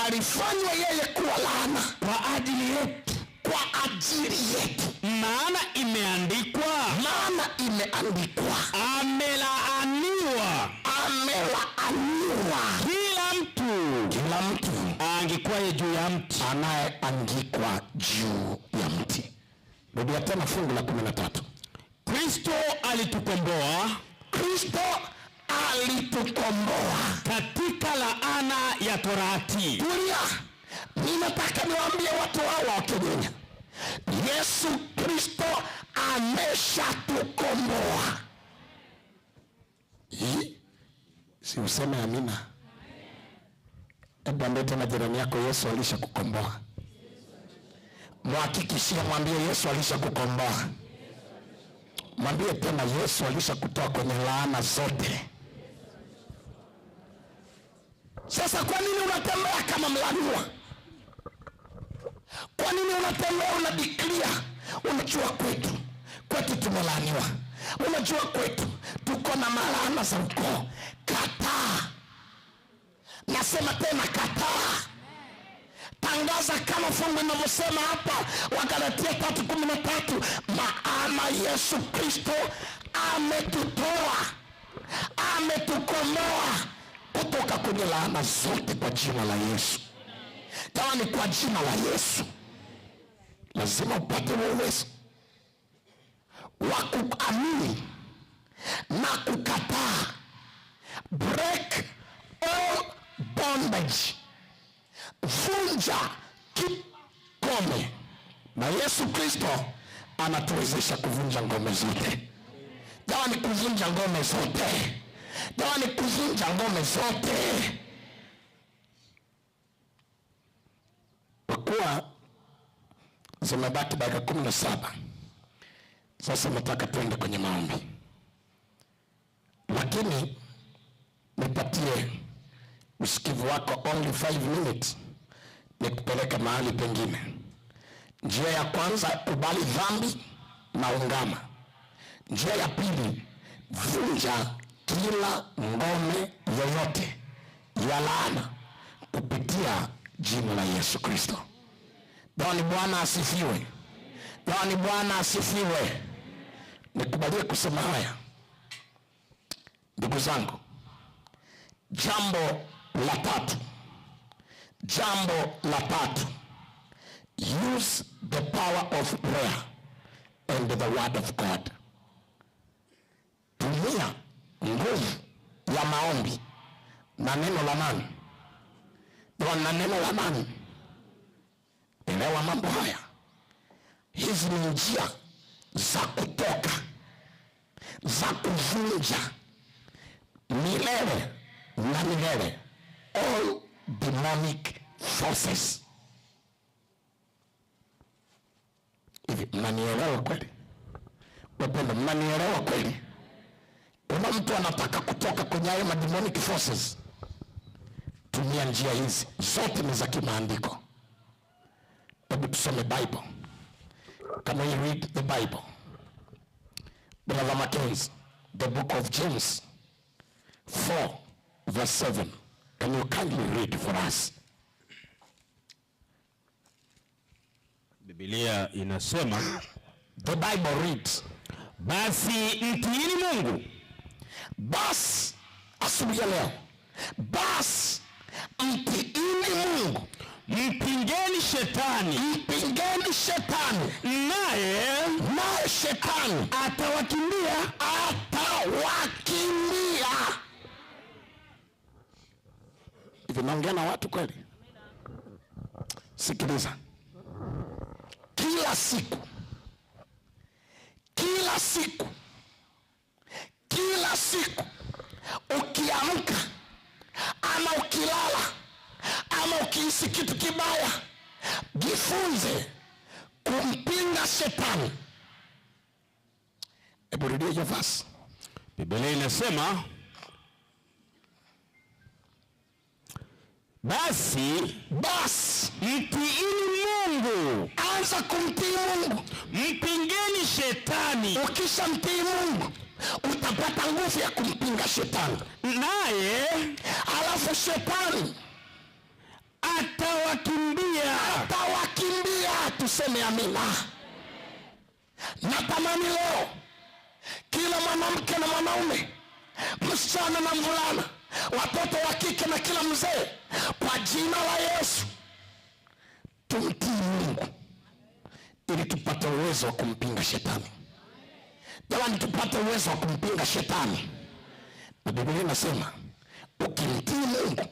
alifanywa yeye kuwa laana kwa ajili yetu, kwa ajili yetu, maana imeandikwa, maana imeandikwa, amelaaniwa amelaaniwa kila mtu kila mtu aangikwaye juu ya mti. Anayeangikwa juu ya mti. Rudia tena fungu la 13. Kristo alitukomboa Kristo alitukomboa katika laana ya torati. Tulia, ninataka niwaambie watu hawa wa Kenya, Yesu Kristo ameshatukomboa. Hii si useme amina? Hebu ambie tena jirani yako, Yesu alishakukomboa. Mhakikishie, mwambie Yesu alishakukomboa. Mwambie tena Yesu alishakutoa kwenye laana zote. Sasa kwa nini unatembea kama mlaaniwa? Kwa nini unatembea una declare? Unajua kwetu tumelaaniwa. Unajua kwetu tuko na malaana za ukoo. Kataa. Nasema tena kataa. Tangaza kama fungu linavyosema hapa Wagalatia 3:13, maana Yesu Kristo Ametutoa, ametukomboa kutoka kwenye laana zote kwa jina la Yesu. Jamani, kwa jina la Yesu lazima upate uwezo wa kuamini na kukataa. Break all bondage, vunja kikome, na Yesu Kristo anatuwezesha kuvunja ngome zote. Jamani, kuvunja ngome zote, jamani, kuvunja ngome zote. Kwa kuwa zimebaki dakika 17, sasa nataka tuende kwenye maombi, lakini nipatie usikivu wako only 5 minutes, nikupeleke mahali pengine. Njia ya kwanza, kubali dhambi na ungama. Njia ya pili, vunja kila ngome yoyote ya laana kupitia jina la Yesu Kristo. Jamani, Bwana asifiwe! Jamani, Bwana asifiwe! Nikubalie kusema haya, ndugu zangu. Jambo la tatu, jambo la tatu, use the power of prayer and the word of God. Tumia nguvu ya maombi na neno la nani? Na neno la nani? Elewa mambo haya. Hizi ni njia za kutoka, za kuvunja milele na milele all demonic forces. Hivi mnanielewa kweli? Wapendwa, mnanielewa kweli? Kuna mtu anataka kutoka kwenye hayo demonic forces, tumia njia hizi, zote ni za kimaandiko. Hebu tusome Bible. Can we read the Bible? Brother Mackenzie, the book of James 4 verse 7. Can you kindly read for us? Biblia inasema, The Bible reads, basi mtiini Mungu, basi asubuhi ya leo, basi mtiini Mungu, mpingeni shetani, mpingeni shetani, naye naye shetani atawakimbia. Atawakimbia. Hivi naongea na watu kweli? Sikiliza, kila siku, kila siku, kila siku ukiamka ama ukilala ama ukihisi kitu kibaya, jifunze kumpinga shetani. Hebu rudia hiyo verse. Biblia inasema, basi Basi mtiini Mungu, anza kumtii Mungu. Mpingeni shetani, Ukishamtii Mungu utapata nguvu ya kumpinga shetani, naye alafu shetani atawakimbia. Atawakimbia. Tuseme amina. Natamani leo kila mwanamke na mwanaume, msichana na mvulana, watoto wa kike na kila mzee, kwa jina la Yesu tumtii Mungu ili tupate uwezo wa kumpinga shetani. Jamani, tupate uwezo wa kumpinga shetani. Na Biblia inasema ukimtii Mungu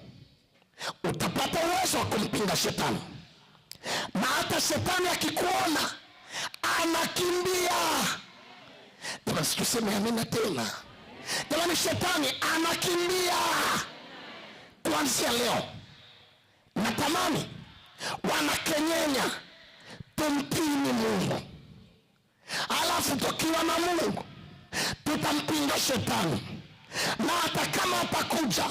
utapata uwezo wa kumpinga shetani, na hata shetani akikuona anakimbia. Jamani, tuseme amina tena. Jamani, shetani anakimbia. Kuanzia leo natamani Wanakenyenya tumtini Mungu, alafu tukiwa na Mungu tutampinga shetani, na hata kama atakuja,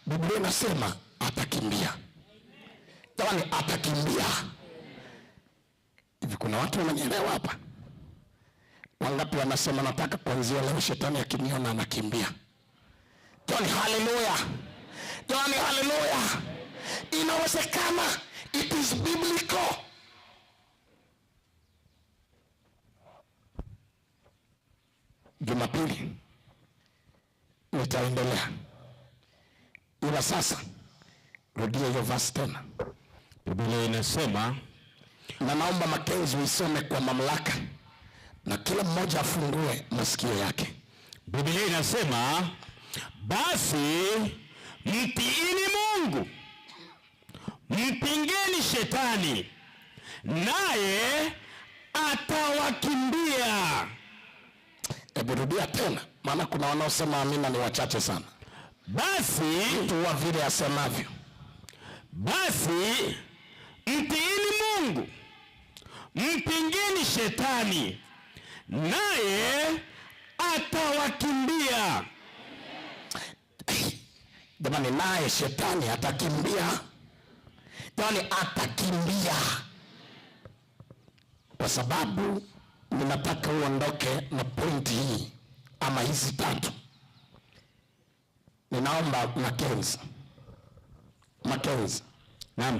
Biblia inasema atakimbia. Jamani, atakimbia. Hivi kuna watu wananielewa hapa? Wangapi wanasema nataka kuanzia leo shetani akiniona anakimbia? Jamani, haleluya! Jamani, haleluya! Inawezekana, it is biblical. Jumapili nitaendelea, ila sasa rudia hiyo verse tena. Biblia inasema, na naomba Makenzi uisome kwa mamlaka na kila mmoja afungue masikio yake. Biblia inasema, basi mtiini Mungu, mpingeni shetani, naye atawakimbia. Hebu rudia tena, maana kuna wanaosema amina ni wachache sana. Basi mtu huwa vile asemavyo. Basi mtiini Mungu, mpingeni shetani, naye atawakimbia. Jamani, naye shetani atakimbia. Jamani, atakimbia. Kwa sababu ninataka uondoke na pointi hii ama hizi tatu. Ninaomba Makenzi, Naam.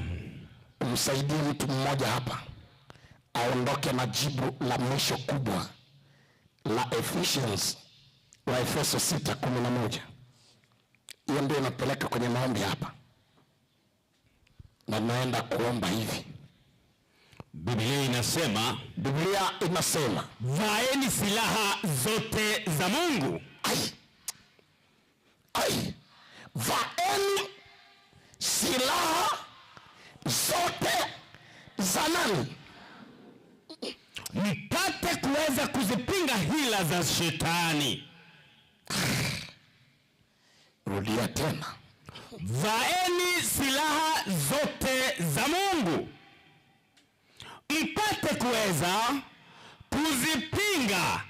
umsaidie mtu mmoja hapa aondoke na jibu la mwisho kubwa la Ephesians, wa Efeso 6:11. Hiyo ndio inapeleka kwenye maombi hapa, na naenda kuomba hivi. Biblia inasema, Biblia inasema, vaeni silaha zote za Mungu. Ai, ai, vaeni silaha zote za nani? Mpate kuweza kuzipinga hila za shetani. Rudia tena. Vaeni silaha zote za Mungu, mpate kuweza kuzipinga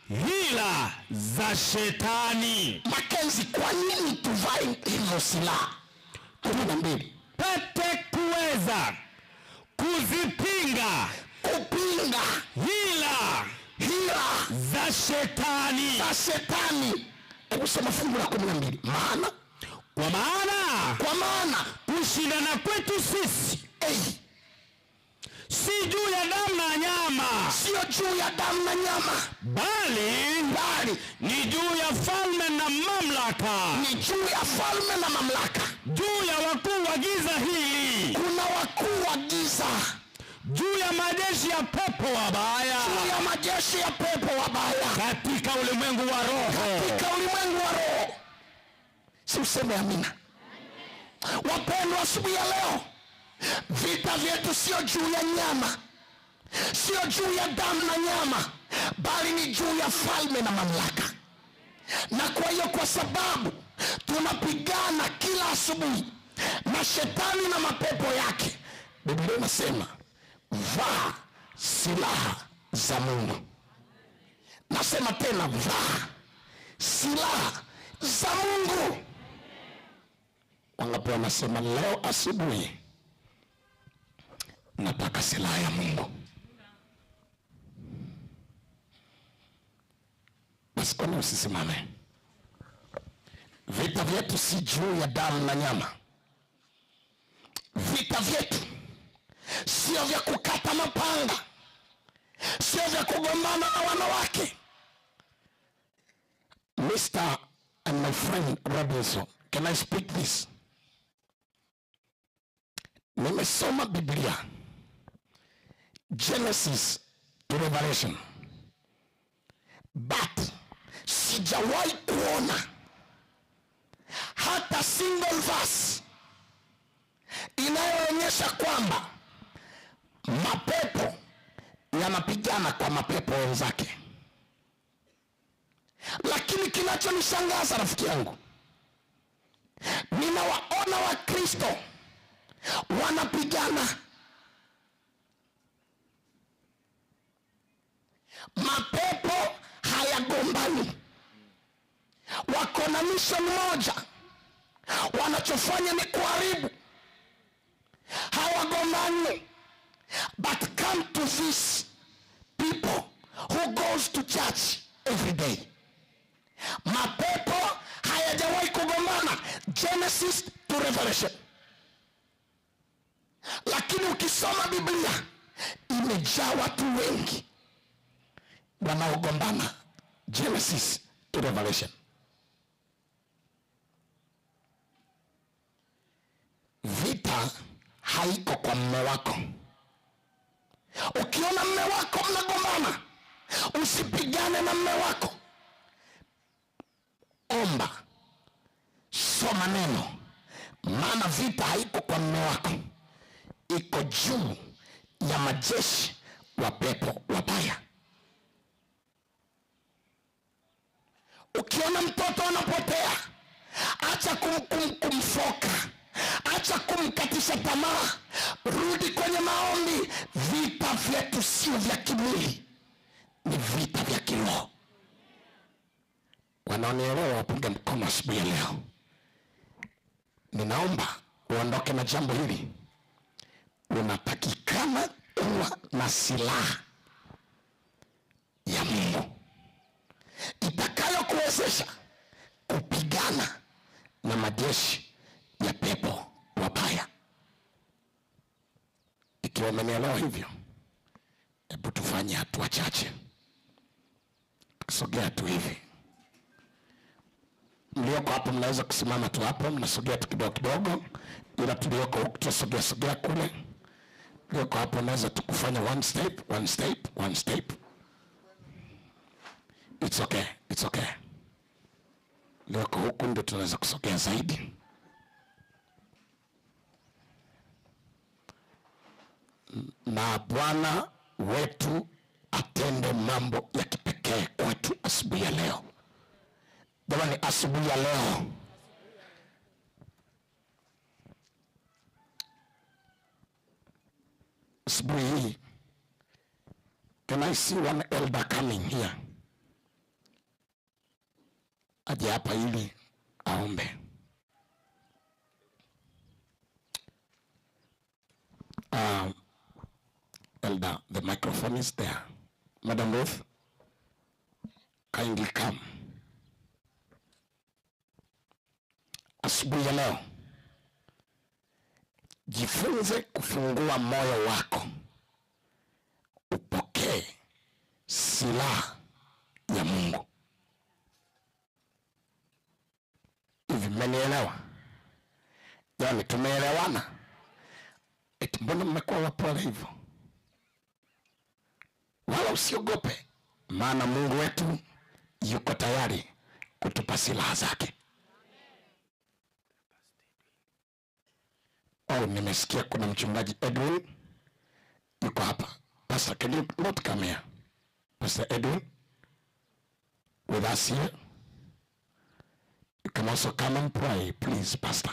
hila za shetani. Makenzi, kwa nini tuvae hizo silaha? 12. Pate kuweza kuzipinga, kupinga hila, hila za shetani. Za shetani. Hebu soma fungu la 12. Maana, kwa maana, kwa maana kushindana kwetu sisi hey, si juu ya damu na nyama, sio juu ya damu na nyama, bali bali ni juu ya falme na mamlaka, ni juu ya falme na mamlaka, juu ya wakuu wa giza hili, kuna wakuu wa giza, juu ya majeshi ya pepo wabaya, juu ya majeshi ya pepo wabaya katika ulimwengu wa roho. Katika ulimwengu wa roho. Si useme amina? Wapendwa, asubuhi ya leo vita vyetu sio juu ya nyama, sio juu ya damu na nyama, bali ni juu ya falme na mamlaka. Na kwa hiyo, kwa sababu tunapigana kila asubuhi na shetani na mapepo yake, Biblia inasema vaa silaha za Mungu. Nasema tena, vaa silaha za Mungu. Wangapi wanasema leo asubuhi nataka silaha ya Mungu? Basi kwani usisimame? Vita vyetu si juu ya damu na nyama. Vita vyetu sio vya kukata mapanga, sio vya kugombana na wanawake. Mr. and my friend Robinson, can I speak this? Nimesoma Biblia Genesis to Revelation, but sijawahi kuona hata single verse inayoonyesha kwamba mapepo yanapigana kwa mapepo wenzake. Lakini kinachonishangaza rafiki yangu, ninawaona Wakristo wanapigana. Mapepo hayagombani, wako na mission moja, wanachofanya ni kuharibu, hawagombani. But come to these people who goes to church every day, mapepo hayajawahi kugombana Genesis to Revelation. Lakini ukisoma Biblia imejaa watu wengi wanaogombana Genesis to Revelation. Vita haiko kwa mme wako. Ukiona mme wako mnagombana, usipigane na mme wako. Omba, soma neno, maana vita haiko kwa mme wako, iko juu ya majeshi wa pepo wabaya. Ukiona mtoto anapotea, acha kumfoka, acha kumkatisha tamaa, rudi kwenye maombi. Vita vyetu sio vya kimwili, ni vita vya kiroho. Wanaonielewa wapunge mkono asubuhi ya leo. Ninaomba uondoke na jambo hili. Unatakikana kuwa na silaha ya Mungu itakayokuwezesha kupigana na majeshi ya pepo wabaya. Ikiwa umenielewa hivyo, hebu tufanye hatua chache. Sogea tu hivi. Mlioko hapo mnaweza kusimama tu hapo, mnasogea tu kidogo kidogo, ila tulioko huku tutasogea sogea kule. Mlioko hapo mnaweza tu kufanya one step, one step, one step. It's okay, it's okay. Mlioko huku ndio tunaweza kusogea zaidi. Na Bwana wetu atende mambo ya kipekee kwetu asubuhi ya leo. Jamani, asubuhi ya leo asubuhi hii, can I see one elder coming here? Aje hapa ili aombe. Elder, the microphone is there. Madam Ruth, kindly come. Asubuhi ya leo, jifunze kufungua moyo wako, upokee silaha ya Mungu. Hivi mmenielewa? Yaani tumeelewana? Eti mbona mmekuwa wapole hivyo? Wala usiogope, maana Mungu wetu yuko tayari kutupa silaha zake. Oh, nimesikia kuna mchungaji Edwin yuko hapa. Pastor, can you not come here? Pastor Edwin with us here. You can also come and pray, please, Pastor.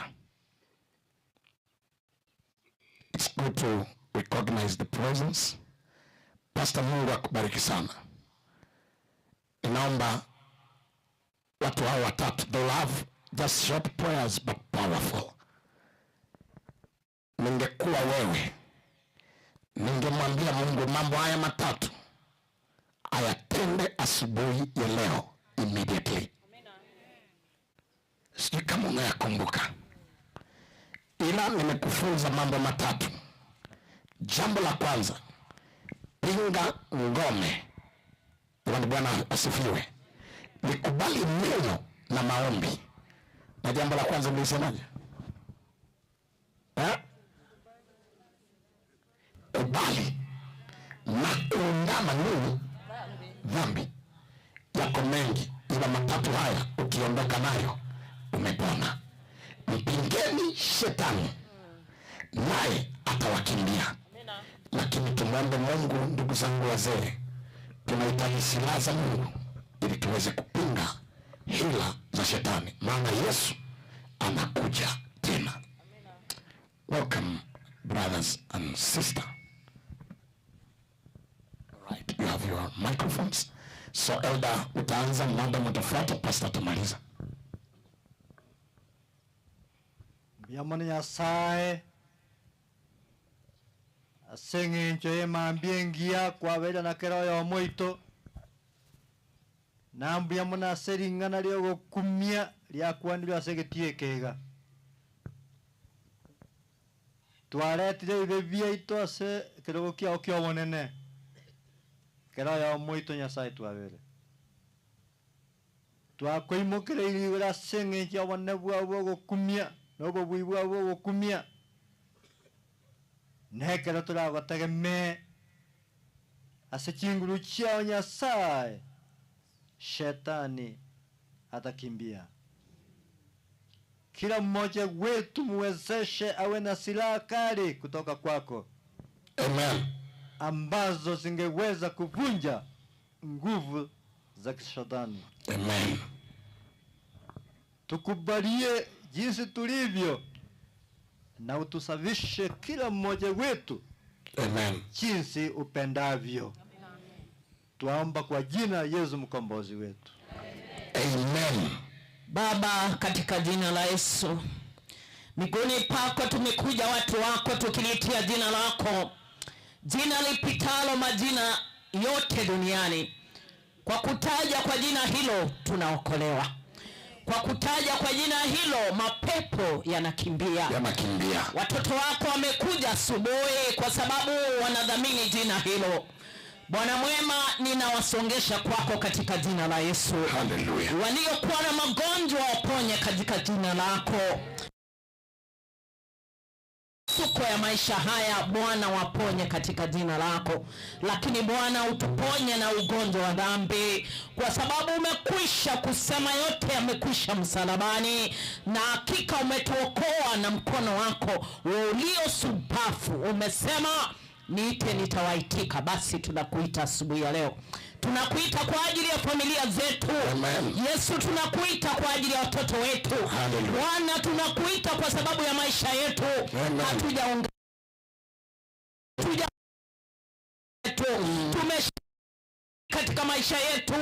It's good to recognize the presence. Pastor, Mungu akubariki sana. Ninaomba watu hao watatu, they have just short prayers but powerful. Ningekuwa wewe, ningemwambia Mungu mambo haya matatu ayatende asubuhi ya leo immediately. Sijui kama unayakumbuka, ila nimekufunza mambo matatu. Jambo la kwanza, pinga ngome. Jamani, Bwana asifiwe. Nikubali neno na maombi. Na jambo la kwanza nilisemaje? Kubali na kuungama nini? Dhambi. Yako mengi, ila matatu haya ukiondoka nayo umepona. Mpingeni shetani naye atawakimbia. Lakini tumwombe Mungu, ndugu zangu wazee, tunahitaji silaha za Mungu ili tuweze kupinga hila za shetani, maana Yesu anakuja tena. Welcome brothers and sisters. Right, you have your microphones. So elder utaanza, madam utafuata, pastor atamaliza. Mbiyamoni Nyasaye ase eng'encho y'emambia engiya kwabeire na kero oyomo oito, na mbuya mono ase ring'ana riogokumia riakwanirwe ase egetie ekega. Twaretire ebibe biaito ase ekerogo kiao kia obonene, kero oyomo oito Nyasaye twabere. Twakoimokereirie igoro ase eng'encho ya obonene bwao bwa ogokumia na obobui bwao bwa ogokumia. Na ekero toragotegemee ase chinguru chiao Nyasaye, shetani atakimbia. Kila mmoja wetu muwezeshe awe na silaha kali kutoka kwako. Amen. Ambazo zingeweza kuvunja nguvu za kishetani. Amen. Tukubalie jinsi tulivyo na utusafishe kila mmoja wetu. Amen. Jinsi upendavyo. Tuomba kwa jina Yesu mkombozi wetu. Amen. Baba, katika jina la Yesu, miguuni pako tumekuja watu wako tukiliitia jina lako, jina lipitalo majina yote duniani. Kwa kutaja kwa jina hilo tunaokolewa. Kwa kutaja kwa jina hilo mapepo yanakimbia. Yanakimbia. Watoto wako wamekuja asubuhi kwa sababu wanadhamini jina hilo. Bwana mwema, ninawasongesha kwako katika jina la Yesu. Hallelujah. Waliokuwa na magonjwa waponye katika jina lako. Suko ya maisha haya Bwana waponye katika jina lako. Lakini Bwana utuponye na ugonjwa wa dhambi, kwa sababu umekwisha kusema yote yamekwisha msalabani, na hakika umetuokoa na mkono wako ulio subafu. Umesema niite nitawaitika. Basi tunakuita asubuhi ya leo, tunakuita kwa ajili ya familia zetu. Amen. Yesu, tunakuita kwa ajili ya watoto wetu. Hallelujah. Bwana, tunakuita kwa sababu ya maisha yetu. Amen. Hatujaunga tume katika maisha yetu.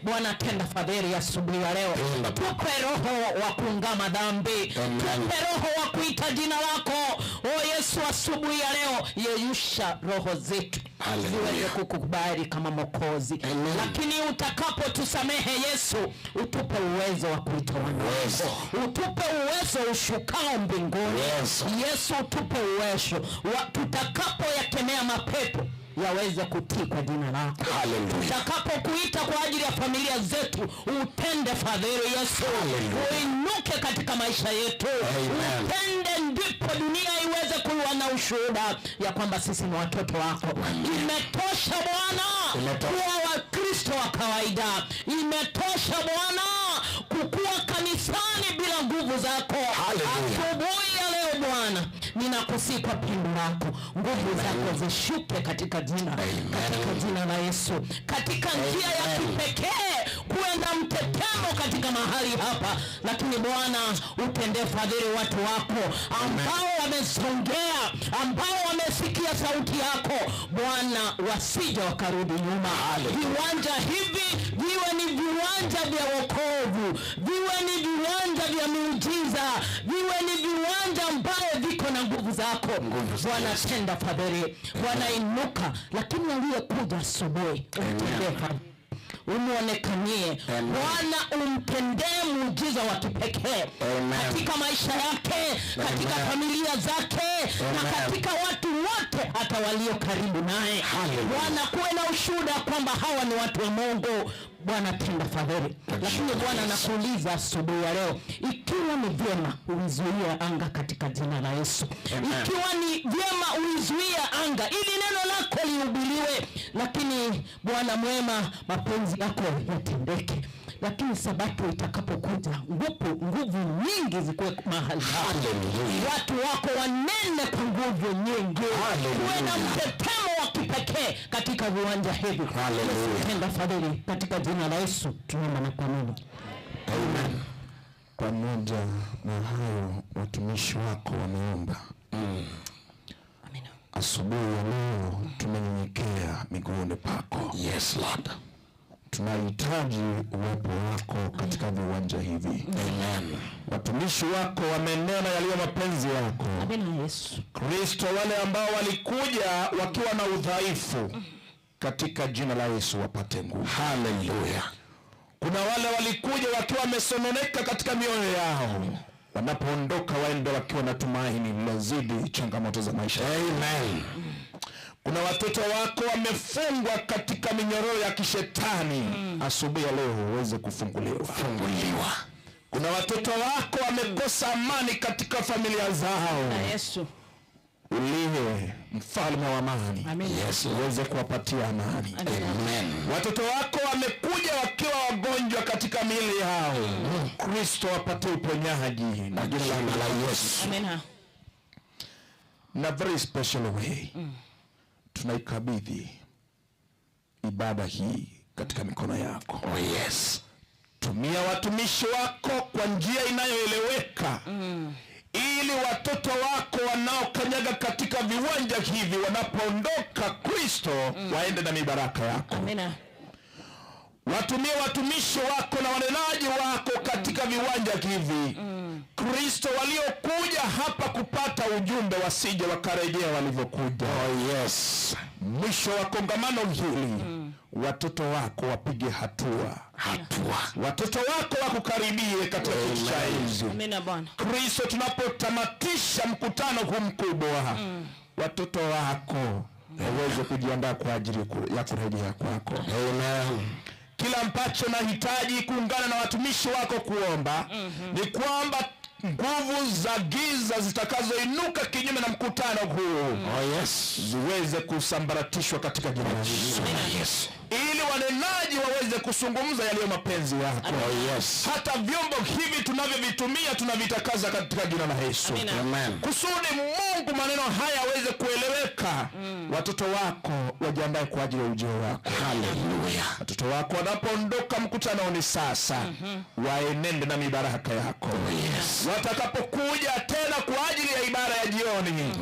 Bwana, tenda fadhili asubuhi ya leo. Tenda. Tupe roho wa kuungama dhambi. Amen. Tupe roho wa kuita jina lako. O Yesu, asubuhi ya leo yeyusha roho zetu Hallelujah. ziweze kukubali kama Mwokozi. Amen. Lakini utakapotusamehe Yesu, utupe uwezo wa kuita wana Uwezo. wako. Utupe uwezo ushukao mbinguni. Uwezo. Yesu, utupe uwezo tutakapoyakemea mapepo yaweze kutii kwa jina lako. Hallelujah. Tutakapokuita kwa ajili ya familia zetu, utende fadhili Yesu. Hallelujah. Uinuke katika maisha yetu. Amen. Utende, ndipo dunia iweze kuwa na ushuhuda ya kwamba sisi ni watoto wako. Imetosha Bwana Imetosha. kuwa Wakristo wa kawaida. Imetosha Bwana kukua kanisani bila nguvu zako. Hallelujah. Asubuhi ya leo Bwana, ninakusihi kwa pendo lako, nguvu zako zishuke katika jina, katika jina la Yesu, katika njia ya Amen. kipekee, kuwe na mtetemo katika mahali hapa. Lakini Bwana, utendee fadhili watu wako ambao wamesongea, ambao wamesikia sauti yako Bwana, wasije wakarudi nyuma. Viwanja hivi viwe ni viwanja vya wokovu, viwe ni viwanja vya miujiza, viwe ni viwanja ambayo viko na nguvu zako. Bwana, tenda fadhili. Bwana, inuka. Lakini aliyekuja asubuhi, umtendee fadhili, umuonekanie Amen. Bwana, umtendee muujiza wa kipekee Amen. katika maisha yake, katika Amen. familia zake, na Amen. katika watu wote hata walio karibu naye. Hallelujah. Bwana, kuwe na ushuhuda kwamba hawa ni watu wa Mungu. Bwana, tenda fadhili. Lakini Bwana, nakuuliza asubuhi ya leo, ikiwa ni vyema uizuie anga katika jina la Yesu. Amen. Ikiwa ni vyema uizuie anga ili neno lako lihubiriwe, lakini Bwana mwema, mapenzi yako yatendeke. Lakini sabato itakapokuja, nguvu nyingi zikuwe mahali hapa. Hallelujah. Watu wako wanene kwa nguvu nyingi. Hallelujah. Kuwe na mtetemo wa kipekee katika viwanja hivi. Hallelujah. Yesu, tenda fadhili katika jina la Yesu tunaomba na kuamini. Amen. Pamoja na hayo, watumishi wako wameomba. Amina. Asubuhi ya leo tumenyenyekea miguuni pako. Yes, Lord. Tunahitaji uwepo wako katika viwanja hivi. Amen. Watumishi wako wamenena yaliyo mapenzi yako. Amina Yesu. Kristo, wale ambao walikuja wakiwa na udhaifu, katika jina la Yesu wapate nguvu. Hallelujah. Kuna wale walikuja wakiwa wamesononeka katika mioyo yao, wanapoondoka waende wakiwa na tumaini lilozidi changamoto za maisha. Amen. Kuna watoto wako wamefungwa katika minyororo ya kishetani, asubuhi ya leo uweze kufunguliwa. Funguliwa. Kuna watoto wako wamekosa amani katika familia zao, Yesu. uliye mfalme wa amani, Yes. uweze kuwapatia amani. Amen. Watoto wako wamekuja wakiwa wagonjwa katika miili yao, Kristo wapatie uponyaji na jina Jina la Yesu. Amina. Na very special way tunaikabidhi ibada hii katika mikono yako. Oh yes. Tumia watumishi wako kwa njia inayoeleweka ili watoto wako wanaokanyaga katika viwanja hivi wanapoondoka Kristo waende na mibaraka yako. Amina. Watumie watumishi wako na wanenaji wako katika viwanja hivi, Kristo, waliokuja hapa kupata ujumbe wasije wakarejea walivyokuja. Oh yes. Mwisho wa kongamano hili watoto wako wapige hatua, Hatua. watoto wako wakukaribie katika kiti cha enzi. Amina Bwana. Kristo, tunapotamatisha mkutano huu mkubwa, watoto wako waweze kujiandaa kwa ajili ya kurejea kwako. Amen. Kila ambacho nahitaji kuungana na watumishi wako kuomba ni kwamba nguvu za giza zitakazoinuka kinyume na mkutano huu Oh yes. ziweze kusambaratishwa katika jina la Yesu, Jina la Yesu. ili wanenaji waweze kuzungumza yaliyo mapenzi yako. Oh yes. Hata vyombo hivi tunavyovitumia tunavitakaza katika jina la Yesu, Amina. Amen. kusudi Mungu maneno haya yaweze kueleweka. Watoto wako wajiandae kwa ajili ya ujio wako. Hallelujah. Watoto wako wanapoondoka mkutanoni sasa, waenende na mibaraka yako. Yes. Watakapokuja tena kwa ajili ya ibada ya jioni,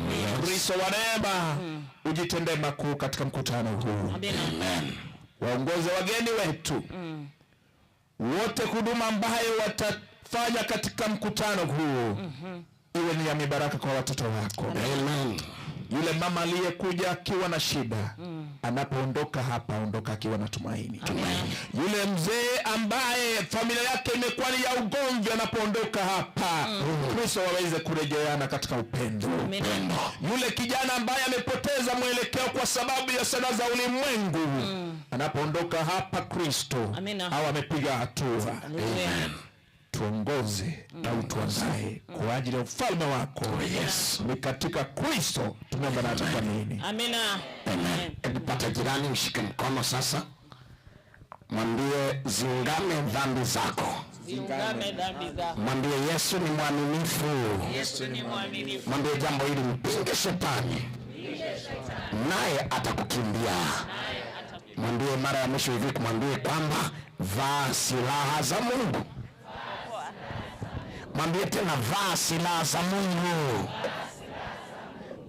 Kristo wa neema, ujitendee makuu katika mkutano huu. Amina. Amen. Waongoze wageni wetu wote, huduma ambayo watafanya katika mkutano huu iwe ni ya mibaraka kwa watoto wako. Amen. Yule mama aliyekuja akiwa na shida, anapoondoka hapa, ondoka akiwa na tumaini. Yule mzee ambaye familia yake imekuwa ni ya ugomvi, anapoondoka hapa, Kristo waweze kurejeana katika upendo. Amina. Yule kijana ambaye amepoteza mwelekeo kwa sababu ya sanaa za ulimwengu, anapoondoka hapa, Kristo Amina. au amepiga hatua. Haleluya. Tuongoze na utuandae kwa ajili ya ufalme wako. Yes. Ni katika Kristo tumeomba na tukuamini. Amina. Amen. Hebu pata jirani, mshike mkono sasa, mwambie ziungame dhambi zako, Ziungame dhambi zako. mwambie Yesu ni mwaminifu, Yesu ni mwaminifu. mwambie jambo hili, mpinge shetani naye atakukimbia. Mwambie mara ya mwisho hivi, kumwambie kwamba vaa silaha za Mungu. Mwambie tena, vaa silaha za Mungu.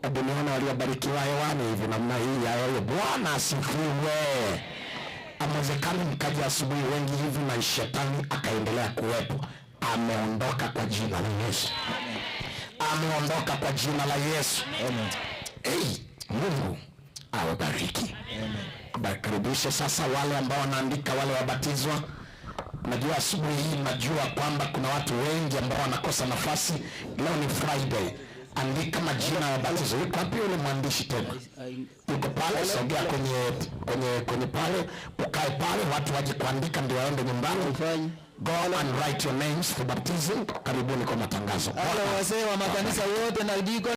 Hebu nione waliobarikiwa hewani hivi namna hii ya yeye. Bwana asifiwe. Amwezekani mkaja asubuhi wengi hivi na shetani akaendelea kuwepo. Ameondoka kwa jina la Yesu, ameondoka kwa jina la Yesu. Hey, Mungu awabariki. Karibishe sasa wale ambao wanaandika, wale wabatizwa. Najua asubuhi hii, najua kwamba kuna watu wengi ambao wanakosa nafasi. Leo ni Friday, andika majina ya wabatizo. Yuko wapi yule mwandishi tena? Yuko pale, sogea kwenye pale, ukae pale, watu waje kuandika ndio waende nyumbani. Go and write your names for baptism. Karibuni kwa matangazo. Wale wazee wa makanisa wote na diko.